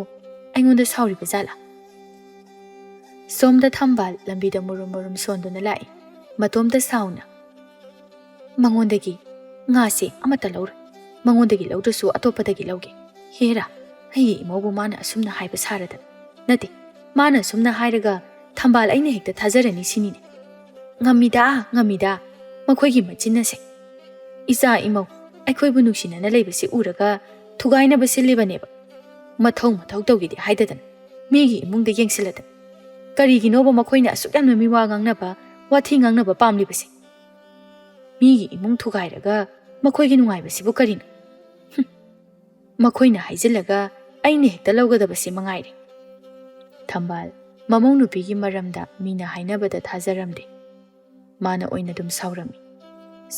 ꯑꯩꯉꯣꯟꯗ ꯁꯥꯎꯔꯤꯕ ꯖꯥꯠꯂꯥ? ꯁꯣꯝꯗ ꯊꯝꯕꯥꯜ ꯂꯝꯕꯤꯗ ꯃꯨꯔꯨꯝ ꯃꯨꯔꯨꯝ ꯁꯣꯟꯗꯨꯅ ꯂꯥꯛꯏ, ꯃꯇꯣꯝꯇ ꯁꯥꯎꯅ꯫ "ꯃꯉꯣꯟꯗꯒꯤ ꯉꯥꯁꯦ ꯑꯃꯠꯇ ꯂꯧꯔꯣꯏ, ꯃꯉꯣꯟꯗꯒꯤ ꯂꯧꯗ꯭ꯔꯁꯨ ꯑꯇꯣꯞꯄꯗꯒꯤ ꯂꯧꯒꯦ꯫ ꯍꯦꯔꯥ, ꯑꯩꯒꯤ ꯏꯃꯧꯕꯨ ꯃꯥꯅ ꯑꯁꯨꯝꯅ ꯍꯥꯏꯕ ꯁꯥꯔꯗꯅ꯫ ꯅꯠꯇꯦ, ꯃꯥꯅ ꯑꯁꯨꯝꯅ ꯍꯥꯏꯔꯒ ꯊꯝꯕꯥꯜ ꯑꯩꯅ ꯍꯦꯛꯇ ꯊꯥꯖꯔꯅꯤ ꯁꯤꯅꯤꯅꯦ꯫ ꯉꯝꯃꯤꯗ, ꯉꯝꯃꯤꯗ, ꯃꯈꯣꯏꯒꯤ ꯃꯆꯤꯟ ꯑꯁꯦ꯫ ꯏꯆꯥ ꯏꯃꯧ ꯑꯩꯈꯣꯏꯕꯨ ꯅꯨꯡꯁꯤꯅꯅ ꯂꯩꯕꯁꯤ ꯎꯔꯒ ꯊꯨꯒꯥꯏꯅꯕ ꯁꯤꯜꯂꯤꯕꯅꯦꯕ꯫ ꯃꯊꯧ ꯃꯊꯧ ꯇꯧꯒꯦꯗꯤ ꯍꯥꯏꯗꯗꯅ ꯃꯤꯒꯤ ꯏꯃꯨꯡꯗ ꯌꯦꯡꯁꯤꯜꯂꯗꯅ꯫ ꯀꯔꯤꯒꯤꯅꯣꯕ ꯃꯈꯣꯏꯅ ꯑꯁꯨꯛ ꯌꯥꯝꯅ ꯃꯤꯋꯥ ꯉꯥꯡꯅꯕ, ꯋꯥꯊꯤ ꯉꯥꯡꯅꯕ ꯄꯥꯝꯂꯤꯕꯁꯦ? ꯃꯤꯒꯤ ꯏꯃꯨꯡ ꯊꯨꯒꯥꯏꯔꯒ ꯃꯈꯣꯏꯒꯤ ꯅꯨꯡꯉꯥꯏꯕꯁꯤꯕꯨ ꯀꯔꯤꯅꯣ? ꯍꯨꯝ꯫ ꯃꯈꯣꯏꯅ ꯍꯥꯏꯖꯤꯜꯂꯒ ꯑꯩꯅ ꯍꯦꯛꯇ ꯂꯧꯒꯗꯕꯁꯤ ꯃꯉꯥꯏꯔꯦ"꯫ ꯊꯝꯕꯥꯜ ꯃꯃꯧ ꯅꯨꯄꯤꯒꯤ ꯃꯔꯝꯗ ꯃꯤꯅ ꯍꯥꯏꯅꯕꯗ ꯊꯥꯖꯔꯝꯗꯦ꯫ ꯃꯥꯅ ꯑꯣꯏꯅ ꯑꯗꯨꯝ ꯁꯥꯎꯔꯝꯃꯤ꯫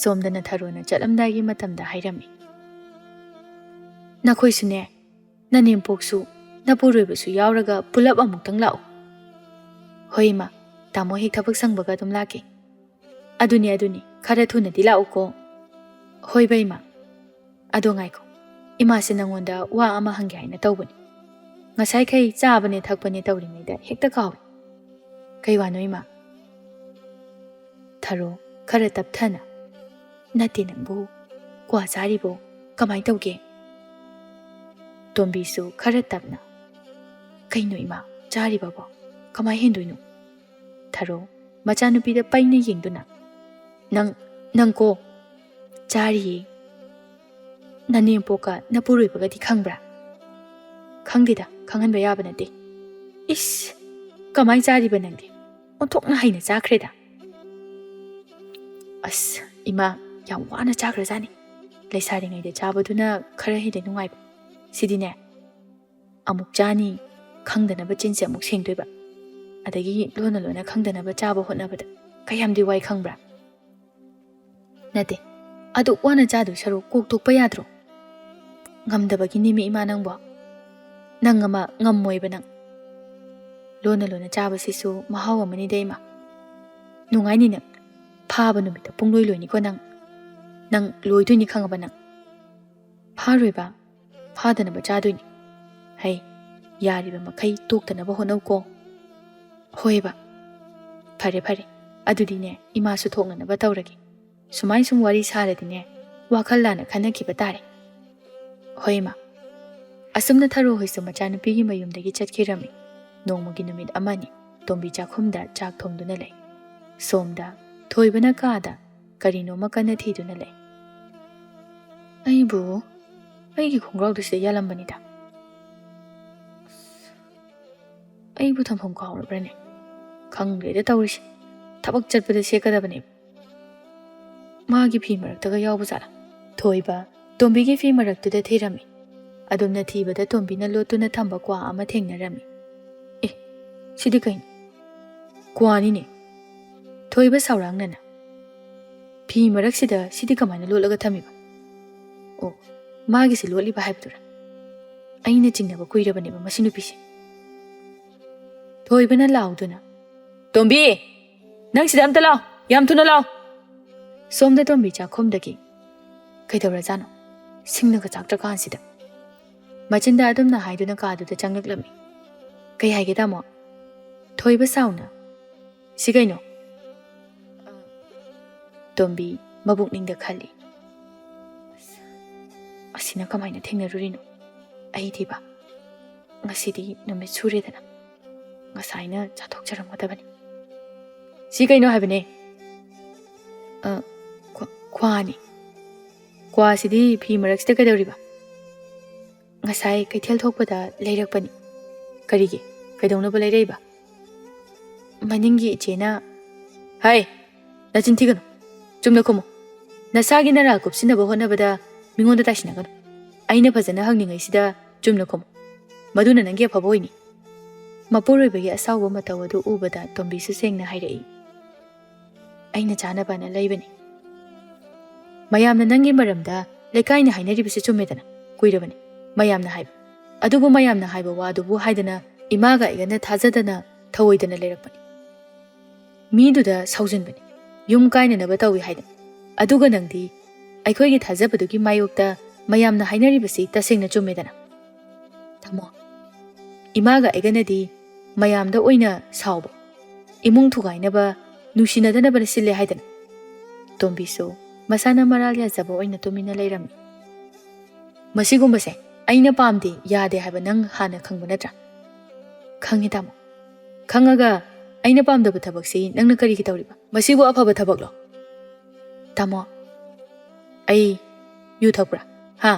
ꯁꯣꯝꯗꯅ ꯊꯔꯣꯅ ꯆꯠꯂꯝꯗꯥꯏꯒꯤ ꯃꯇꯝꯗ ꯍꯥꯏꯔꯝꯃꯤ, "ꯅꯈꯣꯏꯁꯨꯅꯦ, ꯅꯅꯦꯝꯄꯣꯛꯁꯨ ꯅꯄꯨꯔꯣꯏꯕꯁꯨ ꯌꯥꯎꯔꯒ ꯄꯨꯂꯞ ꯑꯃꯨꯛꯇꯪ ꯂꯥꯛꯎ"꯫ "ꯍꯣꯏ ꯏꯃꯥ, ꯇꯥꯃꯣ ꯍꯦꯛ ꯊꯕꯛ ꯁꯪꯕꯒ ꯑꯗꯨꯝ ꯂꯥꯛꯀꯦ"꯫ "ꯑꯗꯨꯅꯤ, ꯑꯗꯨꯅꯤ, ꯈꯔ ꯊꯨꯅꯗꯤ ꯂꯥꯛꯎꯀꯣ"꯫ "ꯍꯣꯏ ꯕꯦꯝꯃ꯫ ꯑꯗꯣ ꯉꯥꯏꯈꯣ, ꯏꯃꯥꯁꯦ ꯅꯪꯉꯣꯟꯗ ꯋꯥ ꯑꯃ ꯍꯪꯒꯦ ꯍꯥꯏꯅ ꯇꯧꯕꯅꯤ꯫ ꯉꯁꯥꯏꯈꯩ ꯆꯥꯕꯅꯦ ꯊꯛꯄꯅꯦ ꯇꯧꯔꯤꯉꯩꯗ ꯍꯦꯛꯇ ꯀꯥꯎꯏ"꯫ "ꯀꯩ ꯋꯥꯅꯣ ꯏꯃꯥ?" ꯊꯔꯣ ꯈꯔ ꯇꯞꯊꯅ, "ꯅꯠꯇꯦ ꯅꯪꯕꯨ, ꯀ꯭ꯋꯥ ꯆꯥꯔꯤꯕꯣ? ꯀꯃꯥꯏ ꯇꯧꯒꯦ?" ꯇꯣꯝꯕꯤꯁꯨ ꯈꯔ ꯇꯞꯅ, "ꯀꯩꯅꯣ ꯏꯃꯥ, ꯆꯥꯔꯤꯕꯕꯣ? ꯀꯃꯥꯏ ꯍꯦꯟꯗꯣꯏꯅꯣ?" ꯊꯔꯣ ꯃꯆꯥꯅꯨꯄꯤꯗ ꯄꯩꯅ ꯌꯦꯡꯗꯨꯅ, "ꯅꯪ, ꯅꯪꯀꯣ?" "ꯆꯥꯔꯤꯌꯦ"꯫ "ꯅꯅꯦꯝꯄꯣꯛꯀ ꯅꯄꯨꯔꯣꯏꯕꯒꯗꯤ ꯈꯪꯕ꯭ꯔꯥ?" "ꯈꯪꯗꯦꯗ, ꯈꯪꯍꯟꯕ ꯌꯥꯕ ꯅꯠꯇꯦ"꯫ "ꯏꯁ, ꯀꯃꯥꯏ ꯆꯥꯔꯤꯕ ꯅꯪꯗꯤ? ꯑꯣꯟꯊꯣꯛꯅ ꯍꯩꯅ ꯆꯥꯈ꯭ꯔꯦꯗ"꯫ "ꯑꯁ ꯏꯃꯥ, ꯌꯥꯝ ꯋꯥꯅ ꯆꯥꯈ꯭ꯔꯖꯥꯠꯅꯤ꯫ ꯂꯩꯁꯥꯔꯤꯉꯩꯗ ꯆꯥꯕꯗꯨꯅ ꯈꯔ ꯍꯦꯟꯅ ꯅꯨꯡꯉꯥꯏꯕ꯫ ꯁꯤꯗꯤꯅꯦ, ꯑꯃꯨꯛ ꯆꯥꯅꯤ, ꯈꯪꯗꯅꯕ ꯆꯤꯟꯁꯦ ꯑꯃꯨꯛ ꯁꯦꯡꯗꯣꯏꯕ, ꯑꯗꯒꯤ ꯂꯣꯟꯅ ꯂꯣꯟꯅ ꯈꯪꯗꯅꯕ ꯆꯥꯕ ꯍꯣꯠꯅꯕꯗ ꯀꯌꯥꯝꯗꯤ ꯋꯥꯏ ꯈꯪꯕ꯭ꯔꯥ?" "ꯅꯠꯇꯦ, ꯑꯗꯨꯛ ꯋꯥꯅ ꯆꯥꯗꯣꯏ ꯁꯔꯨꯛ ꯀꯣꯛ ꯇꯣꯛꯄ ꯌꯥꯗ꯭ꯔꯣ?" "ꯉꯝꯗꯕꯒꯤꯅꯦꯃꯤ ꯏꯃꯥ ꯅꯪꯕꯣ꯫ ꯅꯪ ꯑꯃ ꯉꯝꯃꯣꯏꯕ ꯅꯪ꯫ ꯂꯣꯟꯅ ꯂꯣꯟꯅ ꯆꯥꯕꯁꯤꯁꯨ ꯃꯍꯥꯎ ꯑꯃꯅꯤꯗ ꯏꯃꯥ꯫ ꯅꯨꯡꯉꯥꯏꯅꯤ ꯅꯪ꯫ ꯐꯥꯕ ꯅꯨꯃꯤꯠꯇ ꯄꯨꯡꯂꯣꯏ ꯂꯣꯏꯅꯤꯀꯣ ꯅꯪ꯫ ꯅꯪ ꯂꯣꯏꯗꯣꯏꯅꯤ ꯈꯪꯉꯕ ꯅꯪ꯫ ꯐꯥꯔꯣꯏꯕ꯫ ꯐꯥꯗꯅꯕ ꯆꯥꯗꯣꯏꯅꯤ꯫ ꯍꯩ, ꯌꯥꯔꯤꯕ ꯃꯈꯩ ꯇꯣꯛꯇꯅꯕ ꯍꯣꯠꯅꯧꯀꯣ꯫" "ꯍꯣꯏꯕ꯫ ꯐꯔꯦ, ꯐꯔꯦ꯫ ꯑꯗꯨꯗꯤꯅꯦ, ꯏꯃꯥꯁꯨ ꯊꯣꯛꯅꯅꯕ ꯇꯧꯔꯒꯦ꯫ ꯁꯨꯃꯥꯏ ꯁꯨꯝ ꯋꯥꯔꯤ ꯁꯥꯔꯗꯤꯅꯦ, ꯋꯥꯈꯜ ꯂꯥꯟꯅ ꯈꯟꯅꯈꯤꯕ ꯇꯥꯔꯦ꯫" "ꯍꯣꯏ, ꯏꯃꯥ꯫" ꯑꯁꯨꯝꯅ ꯊꯔꯣ ꯍꯣꯏꯁꯨ ꯃꯆꯥꯅꯨꯄꯤꯒꯤ ꯃꯌꯨꯝꯗꯒꯤ ꯆꯠꯈꯤꯔꯝꯃꯤ꯫ ꯅꯣꯡꯃꯒꯤ ꯅꯨꯃꯤꯠ ꯑꯃꯅꯤ ꯇꯣꯝꯕꯤ ꯆꯥꯛꯈꯨꯝꯗ ꯆꯥꯛ ꯊꯣꯡꯗꯨꯅ ꯂꯩ꯫ ꯁꯣꯝꯗ ꯊꯣꯏꯕꯅ ꯀꯥꯗ ꯀꯔꯤꯅꯣꯃ ꯀꯟꯅ ꯊꯤꯗꯨꯅ ꯂꯩ꯫ "ꯑꯩꯕꯨ ꯑꯩꯒꯤ ꯈꯣꯡꯒ꯭ꯔꯥꯎꯗꯨ ꯁꯤꯗ ꯌꯥꯜꯂꯝꯕꯅꯤꯗ꯫ ꯑꯩꯕꯨ ꯊꯝꯐꯝ ꯀꯥꯎꯔꯕ꯭ꯔꯅꯦ? ꯈꯪꯗ꯭ꯔꯦꯗ ꯇꯧꯔꯤꯁꯦ꯫ ꯊꯕꯛ ꯆꯠꯄꯗ ꯁꯦꯠꯀꯗꯕꯅꯦꯕ꯫" ꯃꯥꯒꯤ ꯐꯤ ꯃꯔꯛꯇꯒ ꯌꯥꯎꯕ ꯖꯥꯠꯂꯥ? ꯊꯣꯏꯕ ꯇꯣꯝꯕꯤꯒꯤ ꯐꯤ ꯃꯔꯛꯇꯨꯗ ꯊꯤꯔꯝꯃꯤ꯫ ꯑꯗꯨꯝꯅ ꯊꯤꯕꯗ ꯇꯣꯝꯕꯤꯅ ꯂꯣꯠꯇꯨꯅ ꯊꯝꯕ ꯀ꯭ꯋꯥ ꯑꯃ ꯊꯦꯡꯅꯔꯝꯃꯤ꯫ "ꯑꯦ, ꯁꯤꯗꯤ ꯀꯩꯅꯣ? ꯀ꯭ꯋꯥꯅꯤꯅꯦ꯫" ꯊꯣꯏꯕ ꯁꯥꯎꯔꯥꯡꯅꯅ, "ꯐꯤ ꯃꯔꯛꯁꯤꯗ ꯁꯤꯗꯤ ꯀꯃꯥꯏꯅ ꯂꯣꯠꯂꯒ ꯊꯝꯃꯤꯕ? ꯑꯣ, ꯃꯥꯒꯤꯁꯤ ꯂꯣꯠꯂꯤꯕ ꯍꯥꯏꯕꯗꯨꯔꯥ? ꯑꯩꯅ ꯆꯤꯡꯅꯕ ꯀꯨꯏꯔꯕꯅꯦꯕ ꯃꯁꯤ ꯅꯨꯄꯤꯁꯦ꯫" ꯊꯣꯏꯕꯅ ꯂꯥꯎꯗꯨꯅ, "ꯇꯣꯝꯕꯤ, ꯅꯪ ꯁꯤꯗ ꯑꯝꯇ ꯂꯥꯎ, ꯌꯥꯝ ꯊꯨꯅ ꯂꯥꯎ!" ꯁꯣꯝꯗ ꯇꯣꯝꯕꯤ ꯆꯥꯛꯈꯨꯝꯗꯒꯤ, "ꯀꯩꯗꯧꯔꯖꯥꯠꯅꯣ? ꯁꯤꯡꯅꯒ ꯆꯥꯛꯇ꯭ꯔꯀꯥꯟꯁꯤꯗ?" ꯃꯆꯤꯟꯗ ꯑꯗꯨꯝꯅ ꯍꯥꯏꯗꯨꯅ ꯀꯥꯗꯨꯗ ꯆꯪꯂꯛꯂꯝꯃꯤ꯫ "ꯀꯩ ꯍꯥꯏꯒꯦ, ꯇꯥꯃꯣ?" ꯊꯣꯏꯕ ꯁꯥꯎꯅ, "ꯁꯤ ꯀꯩꯅꯣ?" ꯇꯣꯝꯕꯤ ꯃꯕꯨꯛꯅꯤꯡꯗ ꯈꯜꯂꯤ, "ꯑꯁꯤꯅ ꯀꯃꯥꯏꯅ ꯊꯦꯡꯅꯔꯨꯔꯤꯅꯣ? ꯑꯩꯗꯤꯕ ꯉꯁꯤꯗꯤ ꯅꯨꯃꯤꯠ ꯁꯨꯔꯦꯗꯅ, ꯉꯁꯥꯏꯅ ꯆꯥꯊꯣꯛꯆꯔꯝꯒꯗꯕꯅꯤ꯫" "ꯁꯤ ꯀꯩꯅꯣ ꯍꯥꯏꯕꯅꯦ?" "ꯑ, ꯀ꯭ꯋꯥ-, ꯀ꯭ꯋꯥꯅꯤ꯫" "ꯀ꯭ꯋꯥꯁꯤꯗꯤ ꯐꯤ ꯃꯔꯛꯁꯤꯗ ꯀꯩꯗꯧꯔꯤꯕ?" "ꯉꯁꯥꯏ ꯀꯩꯊꯦꯜ ꯊꯣꯛꯄꯗ ꯂꯩꯔꯛꯄꯅꯤ꯫" "ꯀꯔꯤꯒꯤ? ꯀꯩꯗꯧꯅꯕ ꯂꯩꯔꯛꯏꯕ?" "ꯃꯅꯤꯡꯒꯤ ꯏꯆꯦꯅ꯫" "ꯍꯥꯏ, ꯅꯆꯤꯟ ꯊꯤꯒꯅꯨ꯫ ꯆꯨꯝꯅ ꯈꯨꯝꯃꯨ꯫ ꯅꯁꯥꯒꯤ ꯅꯔꯥ ꯀꯨꯞꯁꯤꯟꯅꯕ ꯍꯣꯠꯅꯕꯗ ꯃꯤꯉꯣꯟꯗ ꯇꯥꯏꯁꯤꯟꯅꯒꯅꯨ꯫ ꯑꯩꯅ ꯐꯖꯅ ꯍꯪꯅꯤꯡꯉꯩꯁꯤꯗ ꯆꯨꯝꯅ ꯈꯨꯝꯃꯨ꯫ ꯃꯗꯨꯅ ꯅꯪꯒꯤ ꯑꯐꯕ ꯑꯣꯏꯅꯤ꯫" ꯃꯄꯨꯔꯣꯏꯕꯒꯤ ꯑꯁꯥꯎꯕ ꯃꯇꯧ ꯑꯗꯨ ꯎꯕꯗ ꯇꯣꯝꯕꯤꯁꯨ ꯁꯦꯡꯅ ꯍꯥꯏꯔꯛꯏ, "ꯑꯩꯅ ꯆꯥꯅꯕꯅ ꯂꯩꯕꯅꯤ꯫" "ꯃꯌꯥꯝꯅ ꯅꯪꯒꯤ ꯃꯔꯝꯗ ꯂꯩꯀꯥꯏꯅ ꯍꯥꯏꯅꯔꯤꯕꯁꯤ ꯆꯨꯝꯃꯦꯗꯅ, ꯀꯨꯏꯔꯕꯅꯤ ꯃꯌꯥꯝꯅ ꯍꯥꯏꯕ꯫ ꯑꯗꯨꯕꯨ ꯃꯌꯥꯝꯅ ꯍꯥꯏꯕ ꯋꯥꯗꯨꯕꯨ ꯍꯥꯏꯗꯅ ꯏꯃꯥꯒ ꯑꯩꯒꯅ ꯊꯥꯖꯗꯅ ꯊꯧꯑꯣꯏꯗꯅ ꯂꯩꯔꯛꯄꯅꯤ꯫ ꯃꯤꯗꯨꯗ ꯁꯥꯎꯖꯤꯟꯕꯅꯤ, ꯌꯨꯝ ꯀꯥꯏꯅꯅꯕ ꯇꯧꯏ ꯍꯥꯏꯗꯅ꯫ ꯑꯗꯨꯒ ꯅꯪꯗꯤ ꯑꯩꯈꯣꯏꯒꯤ ꯊꯥꯖꯕꯗꯨꯒꯤ ꯃꯥꯌꯣꯛꯇ ꯃꯌꯥꯝꯅ ꯍꯥꯏꯅꯔꯤꯕꯁꯤ ꯇꯁꯦꯡꯅ ꯆꯨꯝꯃꯦꯗꯅ꯫ ꯇꯥꯃꯣ, ꯏꯃꯥꯒ ꯑꯩꯒꯅꯗꯤ ꯃꯌꯥꯝꯗ ꯑꯣꯏꯅ ꯁꯥꯎꯕ, ꯏꯃꯨꯡ ꯊꯨꯒꯥꯏꯅꯕ, ꯅꯨꯡꯁꯤꯅꯗꯅꯕꯅ ꯁꯤꯜꯂꯦ ꯍꯥꯏꯗꯅ꯫" ꯇꯣꯝꯕꯤꯁꯨ ꯃꯁꯥꯅ ꯃꯔꯥꯜ ꯌꯥꯖꯕ ꯑꯣꯏꯅ ꯇꯨꯃꯤꯟꯅ ꯂꯩꯔꯝꯃꯤ꯫ "ꯃꯁꯤꯒꯨꯝꯕꯁꯦ ꯑꯩꯅ ꯄꯥꯝꯗꯦ, ꯌꯥꯗꯦ ꯍꯥꯏꯕ ꯅꯪ ꯍꯥꯟꯅ ꯈꯪꯕ ꯅꯠꯇ꯭ꯔꯥ?" "ꯈꯪꯉꯤ ꯇꯥꯃꯣ꯫ ꯈꯪꯉꯒ ꯑꯩꯅ ꯄꯥꯝꯗꯕ ꯊꯕꯛꯁꯤ ꯅꯪꯅ ꯀꯔꯤꯒꯤ ꯇꯧꯔꯤꯕ? ꯃꯁꯤꯕꯨ ꯑꯐꯕ ꯊꯕꯛꯂꯣ?" "ꯇꯥꯃꯣ, ꯑꯩ ꯌꯨ ꯊꯛꯄ꯭ꯔꯥ? ꯍꯥ?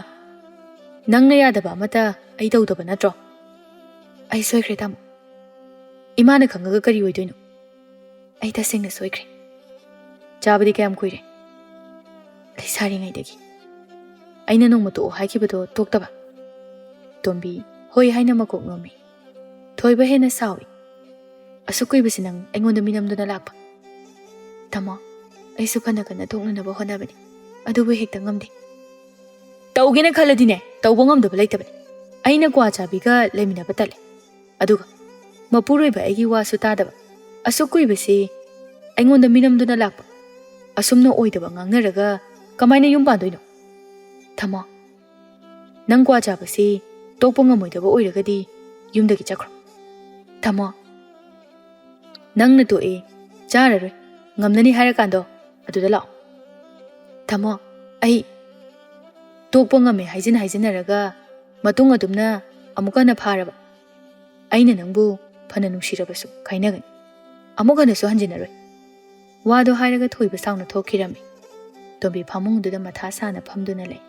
ꯅꯪꯅ ꯌꯥꯗꯕ ꯑꯃꯠꯇ ꯑꯩ ꯇꯧꯗꯕ ꯅꯠꯇ꯭ꯔꯣ?" "ꯑꯩ ꯁꯣꯏꯈ꯭ꯔꯦ ꯇꯥꯃꯣ꯫ ꯏꯃꯥꯅ ꯈꯪꯉꯒ ꯀꯔꯤ ꯑꯣꯏꯗꯣꯏꯅꯣ? ꯑꯩ ꯇꯁꯦꯡꯅ ꯁꯣꯏꯈ꯭ꯔꯦ꯫" "ꯆꯥꯕꯗꯤ ꯀꯌꯥꯝ ꯀꯨꯏꯔꯦ?" "ꯂꯩꯁꯥꯔꯤꯉꯩꯗꯒꯤ꯫ ꯑꯩꯅ ꯅꯣꯡꯃ ꯇꯣꯛꯑꯣ ꯍꯥꯏꯈꯤꯕꯗꯣ ꯇꯣꯛꯇꯕ꯫" ꯇꯣꯝꯕꯤ ꯍꯣꯏ ꯍꯥꯏꯅ ꯃꯀꯣꯛ ꯅꯣꯝꯃꯤ꯫ ꯊꯣꯏꯕ ꯍꯦꯟꯅ ꯁꯥꯎꯏ꯫ "ꯑꯁꯨꯛ ꯀꯨꯏꯕꯁꯤ ꯅꯪ ꯑꯩꯉꯣꯟꯗ ꯃꯤꯅꯝꯗꯨꯅ ꯂꯥꯛꯄ?" "ꯇꯥꯃꯣ, ꯑꯩꯁꯨ ꯐꯅ ꯀꯟꯅ ꯇꯣꯛꯅꯅꯕ ꯍꯣꯠꯅꯕꯅꯤ, ꯑꯗꯨꯕꯨ ꯍꯦꯛꯇ ꯉꯝꯗꯦ꯫" "ꯇꯧꯒꯦꯅ ꯈꯜꯂꯗꯤꯅꯦ, ꯇꯧꯕ ꯉꯝꯗꯕ ꯂꯩꯇꯕꯅꯤ꯫ ꯑꯩꯅ ꯀ꯭ꯋꯥ ꯆꯥꯕꯤꯒ ꯂꯩꯃꯤꯟꯅꯕ ꯇꯜꯂꯦ꯫ ꯑꯗꯨꯒ ꯃꯄꯨꯔꯣꯏꯕ ꯑꯩꯒꯤ ꯋꯥꯁꯨ ꯇꯥꯗꯕ꯫ ꯑꯁꯨꯛ ꯀꯨꯏꯕꯁꯤ ꯑꯩꯉꯣꯟꯗ ꯃꯤꯅꯝꯗꯨꯅ ꯂꯥꯛꯄ꯫ ꯑꯁꯨꯝꯅ ꯑꯣꯏꯗꯕ ꯉꯥꯡꯅꯔꯒ ꯀꯃꯥꯏꯅ ꯌꯨꯝ ꯄꯥꯟꯗꯣꯏꯅꯣ?" "ꯇꯥꯃꯣ, ꯅꯪ ꯀ꯭ꯋꯥ ꯆꯥꯕꯁꯤ ꯇꯣꯛꯄ ꯉꯝꯃꯣꯏꯗꯕ ꯑꯣꯏꯔꯒꯗꯤ ꯌꯨꯝꯗꯒꯤ ꯆꯠꯈ꯭ꯔꯣ꯫" "ꯇꯥꯃꯣ, ꯅꯪꯅ ꯇꯣꯛꯑꯦ, ꯆꯥꯔꯔꯣꯏ, ꯉꯝꯅꯅꯤ ꯍꯥꯏꯔꯀꯥꯟꯗꯣ ꯑꯗꯨꯗ ꯂꯥꯛꯑꯣ꯫" "ꯇꯥꯃꯣ, ꯑꯩ ꯇꯣꯛꯄ ꯉꯝꯃꯦ ꯍꯥꯏꯖꯤꯟ ꯍꯥꯏꯖꯤꯟꯅꯔꯒ ꯃꯇꯨꯡ ꯑꯗꯨꯝꯅ ꯑꯃꯨꯛ ꯍꯟꯅ ꯐꯥꯔꯕ? ꯑꯩꯅ ꯅꯪꯕꯨ ꯐꯅ ꯅꯨꯡꯁꯤꯔꯕꯁꯨ ꯀꯥꯏꯅꯒꯅꯤ꯫ ꯑꯃꯨꯛ ꯍꯟꯅꯁꯨ ꯍꯟꯖꯤꯟꯅꯔꯣꯏ꯫" ꯋꯥꯗꯣ ꯍꯥꯏꯔꯒ ꯊꯣꯏꯕ ꯁꯥꯎꯅ ꯊꯣꯛꯈꯤꯔꯝꯃꯤ꯫ ꯇꯣꯝꯕꯤ ꯐꯃꯨꯡꯗꯨꯗ ꯃꯊꯥ ꯁꯥꯅ ꯐꯝꯗꯨꯅ ꯂꯩ꯫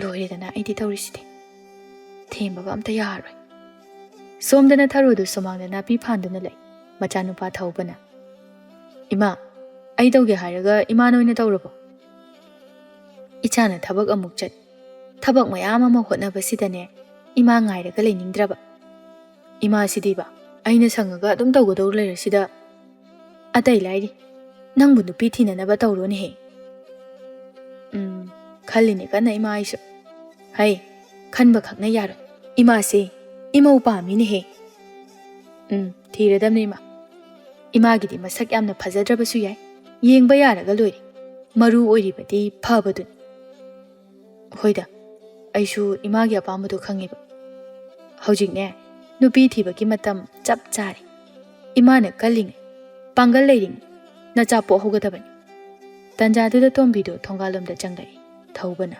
"ꯂꯣꯏꯔꯦꯗꯅ ꯑꯩꯗꯤ ꯇꯧꯔꯤꯁꯤꯗꯤ꯫ ꯊꯦꯝꯕꯒ ꯑꯝꯇ ꯌꯥꯔꯔꯣꯏ꯫" ꯁꯣꯝꯗꯅ ꯊꯔꯣꯗꯨ ꯁꯨꯃꯥꯡꯗ ꯅꯥꯄꯤ ꯐꯥꯟꯗꯨꯅ ꯂꯩ꯫ ꯃꯆꯥꯅꯨꯄꯥ ꯊꯧꯕꯅ, "ꯏꯃꯥ, ꯑꯩ ꯇꯧꯒꯦ ꯍꯥꯏꯔꯒ ꯏꯃꯥꯅ ꯑꯣꯏꯅ ꯇꯧꯔꯕꯣ?" "ꯏꯆꯥꯅ ꯊꯕꯛ ꯑꯃꯨꯛ ꯆꯠ, ꯊꯕꯛ ꯃꯌꯥꯝ ꯑꯃ ꯍꯣꯠꯅꯕꯁꯤꯗꯅꯦ ꯏꯃꯥ ꯉꯥꯏꯔꯒ ꯂꯩꯅꯤꯡꯗ꯭ꯔꯕ꯫ ꯏꯃꯥꯁꯤꯗꯤꯕ ꯑꯩꯅ ꯁꯪꯉꯒ ꯑꯗꯨꯝ ꯇꯧꯒꯗꯧ ꯂꯩꯔꯁꯤꯗ꯫ ꯑꯇꯩ ꯂꯥꯏꯔꯤ, ꯅꯪꯕꯨ ꯅꯨꯄꯤ ꯊꯤꯅꯅꯕ ꯇꯧꯔꯣꯅꯦꯍꯦ꯫" ꯈꯜꯂꯤꯅꯦ ꯀꯟꯅ ꯏꯃꯥ ꯑꯩꯁꯨ꯫ ꯍꯩ, ꯈꯟꯕ ꯈꯛꯅ ꯌꯥꯔꯣꯏ꯫ ꯏꯃꯥꯁꯦ ꯏꯃꯧ ꯄꯥꯝꯃꯤꯅꯦꯍꯦ꯫ ꯎꯝ, ꯊꯤꯔꯗꯝꯅꯦ ꯏꯃꯥ꯫ ꯏꯃꯥꯒꯤꯗꯤ ꯃꯁꯛ ꯌꯥꯝꯅ ꯐꯖꯗ꯭ꯔꯕꯁꯨ ꯌꯥꯏ, ꯌꯦꯡꯕ ꯌꯥꯔꯒ ꯂꯣꯏꯔꯦ꯫ ꯃꯔꯨ ꯑꯣꯏꯔꯤꯕꯗꯤ ꯐꯕꯗꯨꯅꯤ꯫ ꯍꯣꯏꯗ, ꯑꯩꯁꯨ ꯏꯃꯥꯒꯤ ꯑꯄꯥꯝꯕꯗꯣ ꯈꯪꯉꯦꯕ꯫ ꯍꯧꯖꯤꯛꯅꯦ, ꯅꯨꯄꯤ ꯊꯤꯕꯒꯤ ꯃꯇꯝ ꯆꯞ ꯆꯥꯔꯦ꯫ ꯏꯃꯥꯅ ꯀꯜꯂꯤꯉꯩ, ꯄꯥꯡꯒꯜ ꯂꯩꯔꯤꯉꯩ ꯅꯆꯥ ꯄꯣꯛꯍꯧꯒꯗꯕꯅꯤ꯫ ꯇꯟꯖꯥꯗꯨꯗ ꯇꯣꯝꯕꯤꯗꯣ ꯊꯣꯡꯒꯥꯜꯂꯣꯝꯗ ꯆꯪꯂꯛꯏ꯫ ꯊꯧꯕꯅ,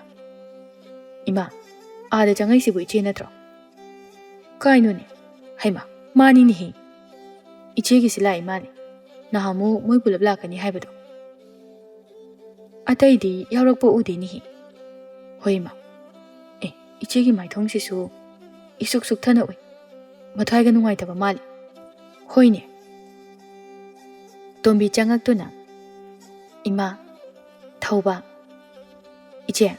"ꯏꯃꯥ, ꯑꯥꯗ ꯆꯪꯉꯛꯏꯁꯤꯕꯨ ꯏꯆꯦ ꯅꯠꯇ꯭ꯔꯣ?" "ꯀꯥꯏꯅꯣꯅꯦ? ꯍꯩꯃꯥ, ꯃꯥꯅꯤꯅꯦꯍꯦ꯫ ꯏꯆꯦꯒꯤꯁꯤ ꯂꯥꯛꯏ ꯃꯥꯜꯂꯦ꯫ ꯅꯍꯥꯟꯃꯨꯛ ꯃꯣꯏ ꯄꯨꯂꯞ ꯂꯥꯛꯀꯅꯤ ꯍꯥꯏꯕꯗꯣ꯫ ꯑꯇꯩꯗꯤ ꯌꯥꯎꯔꯛꯄ ꯎꯗꯦꯅꯦꯍꯦ꯫ ꯍꯣꯏ ꯏꯃꯥ꯫ ꯑꯦ, ꯏꯆꯦꯒꯤ ꯃꯥꯏꯊꯣꯡꯁꯤꯁꯨ ꯏꯁꯨꯛ ꯁꯨꯛꯊꯅ ꯎꯏ꯫ ꯃꯊ꯭ꯋꯥꯏꯒ ꯅꯨꯡꯉꯥꯏꯇꯕ ꯃꯥꯜꯂꯤ꯫ ꯍꯣꯏꯅꯦ꯫" ꯇꯣꯝꯕꯤ ꯆꯪꯉꯛꯇꯨꯅ, "ꯏꯃꯥ, ꯊꯧꯕ, ꯏꯆꯦ꯫"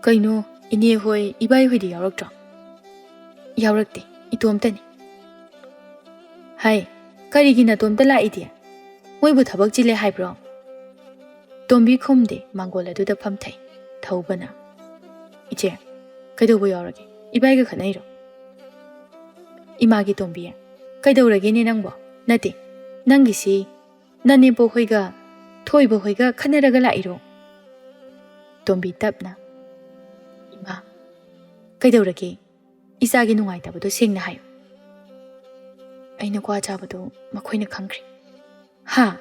"ꯀꯩꯅꯣ, ꯏꯅꯦ ꯍꯣꯏ, ꯏꯕꯥꯏ ꯍꯣꯏꯗꯤ ꯌꯥꯎꯔꯛꯇ꯭ꯔꯣ?" "ꯌꯥꯎꯔꯛꯇꯦ, ꯏꯇꯣꯝꯇꯅꯤ꯫" "ꯍꯥꯏ, ꯀꯔꯤꯒꯤ ꯅꯇꯣꯝꯇ ꯂꯥꯛꯏꯗꯤ? ꯃꯣꯏꯕꯨ ꯊꯕꯛ ꯆꯤꯜꯂꯦ ꯍꯥꯏꯕ꯭ꯔꯣ?" ꯇꯣꯝꯕꯤ ꯈꯨꯝꯗꯦ, ꯃꯥꯡꯒꯣꯜ ꯑꯗꯨꯗ ꯐꯝꯊꯩ꯫ ꯊꯧꯕꯅ, "ꯏꯆꯦ, ꯀꯩꯗꯧꯕ ꯌꯥꯎꯔꯒꯦ? ꯏꯕꯥꯏꯒ ꯈꯠꯅꯩꯔꯣ?" "ꯏꯃꯥꯒꯤ ꯇꯣꯝꯕꯤ, ꯀꯩꯗꯧꯔꯒꯦꯅꯦ ꯅꯪꯕꯣ? ꯅꯠꯇꯦ, ꯅꯪꯒꯤꯁꯤ ꯅꯅꯦꯝꯄꯣꯛ ꯍꯣꯏꯒ ꯊꯣꯏꯕ ꯍꯣꯏꯒ ꯈꯠꯅꯔꯒ ꯂꯥꯛꯏꯔꯣ?" ꯇꯣꯝꯕꯤ ꯇꯞꯅ, "ꯏꯃꯥ, ꯀꯩꯗꯧꯔꯒꯦ? ꯏꯆꯥꯒꯤ ꯅꯨꯡꯉꯥꯏꯇꯕꯗꯣ ꯁꯦꯡꯅ ꯍꯥꯏꯌꯨ꯫" "ꯑꯩꯅ ꯀ꯭ꯋꯥ ꯆꯥꯕꯗꯣ ꯃꯈꯣꯏꯅ ꯈꯪꯈ꯭ꯔꯦ꯫" "ꯍꯥ?"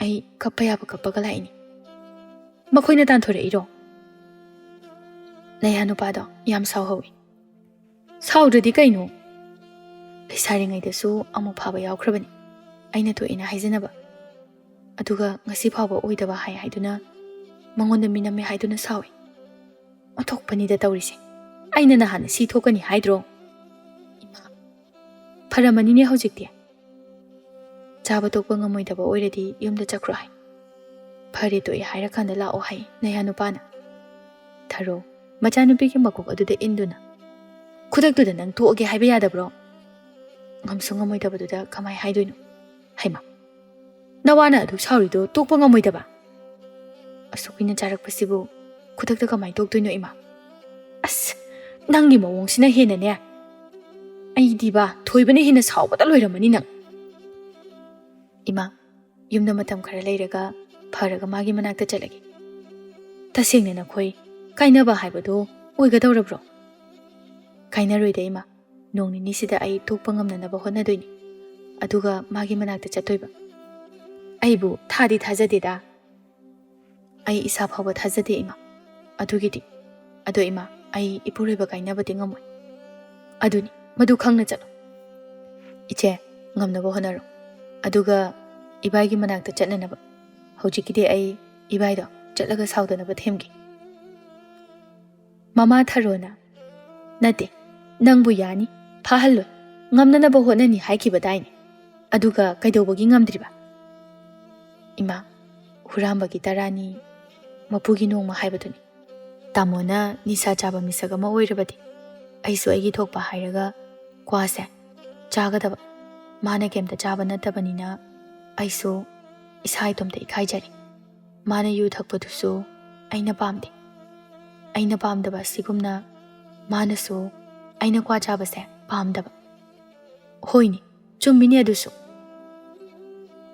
"ꯑꯩ ꯀꯞꯄ ꯌꯥꯕ ꯀꯞꯄꯒ ꯂꯥꯛꯏꯅꯤ꯫" "ꯃꯈꯣꯏꯅ ꯇꯥꯟꯊꯣꯔꯛꯏꯔꯣ?" "ꯅꯌꯥ ꯅꯨꯄꯥꯗꯣ ꯌꯥꯝ ꯁꯥꯎꯍꯧꯋꯤ꯫" "ꯁꯥꯎꯗ꯭ꯔꯗꯤ ꯀꯩꯅꯣ? ꯂꯩꯁꯥꯔꯤꯉꯩꯗꯁꯨ ꯑꯃꯨꯛ ꯐꯥꯕ ꯌꯥꯎꯈ꯭ꯔꯕꯅꯤ, ꯑꯩꯅ ꯊꯣꯛꯑꯦꯅ ꯍꯥꯏꯖꯅꯕ꯫ ꯑꯗꯨꯒ ꯉꯁꯤ ꯐꯥꯎꯕ ꯑꯣꯏꯗꯕ ꯍꯥꯏ ꯍꯥꯏꯗꯨꯅ ꯃꯉꯣꯟꯗ ꯃꯤꯅꯝꯃꯦ ꯍꯥꯏꯗꯨꯅ ꯁꯥꯎꯏ꯫ ꯑꯣꯟꯊꯣꯛꯄꯅꯤꯗ ꯇꯧꯔꯤꯁꯦ꯫ ꯑꯩꯅ ꯅꯍꯥꯟ ꯁꯤ ꯊꯣꯛꯀꯅꯤ ꯍꯥꯏꯗ꯭ꯔꯣ?" "ꯏꯃꯥ, ꯐꯔꯝꯃꯅꯤꯅꯦ ꯍꯧꯖꯤꯛꯇꯤ꯫ ꯆꯥꯕ ꯇꯣꯛꯄ ꯉꯝꯃꯣꯏꯗꯕ ꯑꯣꯏꯔꯗꯤ ꯌꯨꯝꯗ ꯆꯠꯈ꯭ꯔꯣ ꯍꯥꯏ꯫ ꯐꯔꯦ ꯇꯣꯛꯑꯦ ꯍꯥꯏꯔꯀꯥꯟꯗ ꯂꯥꯛꯑꯣ ꯍꯥꯏ ꯅꯌꯥ ꯅꯨꯄꯥꯅ꯫" ꯊꯔꯣ, ꯃꯆꯥꯅꯨꯄꯤꯒꯤ ꯃꯀꯣꯛ ꯑꯗꯨꯗ ꯏꯟꯗꯨꯅ, "ꯈꯨꯗꯛꯇꯨꯗ ꯅꯪ ꯇꯣꯛꯑꯒꯦ ꯍꯥꯏꯕ ꯌꯥꯗꯕ꯭ꯔꯣ?" "ꯉꯝꯁꯨ ꯉꯝꯃꯣꯏꯗꯕꯗꯨꯗ ꯀꯃꯥꯏ ꯍꯥꯏꯗꯣꯏꯅꯣ?" "ꯍꯩꯃꯥ, ꯅꯋꯥꯅ ꯑꯗꯨꯛ ꯁꯥꯎꯔꯤꯗꯣ ꯇꯣꯛꯄ ꯉꯝꯃꯣꯏꯗꯕ?" ꯑꯁꯨꯛ ꯀꯨꯏꯅ ꯆꯥꯔꯛꯄꯁꯤꯕꯨ ꯈꯨꯗꯛꯇ ꯀꯃꯥꯏꯅ ꯇꯣꯛꯇꯣꯏꯅꯣ ꯏꯃꯥ? ꯑꯁ, ꯅꯪꯒꯤ ꯃꯑꯣꯡꯁꯤꯅ ꯍꯦꯟꯅꯅꯦ꯫ ꯑꯩꯗꯤꯕ ꯊꯣꯏꯕꯅ ꯍꯦꯟꯅ ꯁꯥꯎꯕꯗ ꯂꯣꯏꯔꯝꯃꯅꯤ ꯅꯪ꯫ ꯏꯃꯥ, ꯌꯨꯝꯗ ꯃꯇꯝ ꯈꯔ ꯂꯩꯔꯒ ꯐꯔꯒ ꯃꯥꯒꯤ ꯃꯅꯥꯛꯇ ꯆꯠꯂꯒꯦ꯫ ꯇꯁꯦꯡꯅ ꯅꯈꯣꯏ ꯀꯥꯏꯅꯕ ꯍꯥꯏꯕꯗꯣ ꯑꯣꯏꯒꯗꯧꯔꯕ꯭ꯔꯣ? ꯀꯥꯏꯅꯔꯣꯏꯗ ꯏꯃꯥ, ꯅꯣꯡ ꯅꯤꯅꯤꯁꯤꯗ ꯑꯩ ꯇꯣꯛꯄ ꯉꯝꯅꯅꯕ ꯍꯣꯠꯅꯗꯣꯏꯅꯤ꯫ ꯑꯗꯨꯒ ꯃꯥꯒꯤ ꯃꯅꯥꯛꯇ ꯆꯠꯇꯣꯏꯕ꯫ ꯑꯩꯕꯨ ꯊꯥꯗꯤ ꯊꯥꯖꯗꯦꯗ꯫ ꯑꯩ ꯏꯁꯥ ꯐꯥꯎꯕ ꯊꯥꯖꯗꯦ ꯏꯃꯥ꯫ ꯑꯗꯨꯒꯤꯗꯤ, ꯑꯗꯣ ꯏꯃꯥ, ꯑꯩ ꯏꯄꯨꯔꯣꯏꯕ ꯀꯥꯏꯅꯕꯗꯤ ꯉꯝꯃꯣꯏ꯫ ꯑꯗꯨꯅꯤ, ꯃꯗꯨ ꯈꯪꯅ ꯆꯠꯂꯣ꯫ ꯏꯆꯦ, ꯉꯝꯅꯕ ꯍꯣꯠꯅꯔꯣ꯫ ꯑꯗꯨꯒ ꯏꯕꯥꯏꯒꯤ ꯃꯅꯥꯛꯇ ꯆꯠꯅꯅꯕ꯫ ꯍꯧꯖꯤꯛꯀꯤꯗꯤ ꯑꯩ ꯏꯕꯥꯏꯗꯣ ꯆꯠꯂꯒ ꯁꯥꯎꯗꯅꯕ ꯊꯦꯝꯒꯦ꯫ ꯃꯃꯥ ꯊꯔꯣꯅ, "ꯅꯠꯇꯦ, ꯅꯪꯕꯨ ꯌꯥꯅꯤ, ꯐꯥꯍꯜꯂꯣꯏ, ꯉꯝꯅꯅꯕ ꯍꯣꯠꯅꯅꯤ ꯍꯥꯏꯈꯤꯕꯗꯥꯏꯅꯦ꯫ ꯑꯗꯨꯒ ꯀꯩꯗꯧꯕꯒꯤ ꯉꯝꯗ꯭ꯔꯤꯕ?" ꯏꯃꯥ, ꯍꯨꯔꯥꯝꯕꯒꯤ ꯇꯔꯥꯅꯤ, ꯃꯄꯨꯒꯤ ꯅꯣꯡꯃ ꯍꯥꯏꯕꯗꯨꯅꯤ꯫ ꯇꯥꯃꯣꯅ ꯅꯤꯁꯥ ꯆꯥꯕ ꯃꯤꯁꯛ ꯑꯃ ꯑꯣꯏꯔꯕꯗꯤ ꯑꯩꯁꯨ ꯑꯩꯒꯤ ꯊꯣꯛꯄ ꯍꯥꯏꯔꯒ ꯀ꯭ꯋꯥꯁꯦ ꯆꯥꯒꯗꯕ꯫ ꯃꯥꯅ ꯀꯩꯝꯇ ꯆꯥꯕ ꯅꯠꯇꯕꯅꯤꯅ ꯑꯩꯁꯨ ꯏꯁꯥ ꯏꯇꯣꯝꯇ ꯏꯀꯥꯏꯖꯔꯦ꯫ ꯃꯥꯅ ꯌꯨ ꯊꯛꯄꯗꯨꯁꯨ ꯑꯩꯅ ꯄꯥꯝꯗꯦ꯫ ꯑꯩꯅ ꯄꯥꯝꯗꯕ ꯑꯁꯤꯒꯨꯝꯅ ꯃꯥꯅꯁꯨ ꯑꯩꯅ ꯀ꯭ꯋꯥ ꯆꯥꯕꯁꯦ ꯄꯥꯝꯗꯕ꯫ ꯍꯣꯏꯅꯦ, ꯆꯨꯝꯃꯤꯅꯦ ꯑꯗꯨꯁꯨ꯫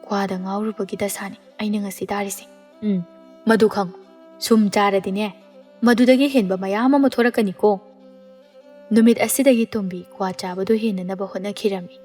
ꯀ꯭ꯋꯥꯗ ꯉꯥꯎꯔꯨꯕꯒꯤ ꯗꯁꯥꯅꯤ ꯑꯩꯅ ꯉꯁꯤ ꯇꯥꯔꯤꯁꯦ꯫ ꯎꯝ, ꯃꯗꯨ ꯈꯪ, ꯁꯨꯝ ꯆꯥꯔꯗꯤꯅꯦ, ꯃꯗꯨꯗꯒꯤ ꯍꯦꯟꯕ ꯃꯌꯥꯝ ꯑꯃ ꯊꯣꯔꯛꯀꯅꯤꯀꯣ꯫ ꯅꯨꯃꯤꯠ ꯑꯁꯤꯗꯒꯤ ꯇꯣꯝꯕꯤ ꯀ꯭ꯋꯥ ꯆꯥꯕꯗꯨ ꯍꯦꯟꯅꯅꯕ ꯍꯣꯠꯅꯈꯤꯔꯝꯃꯤ꯫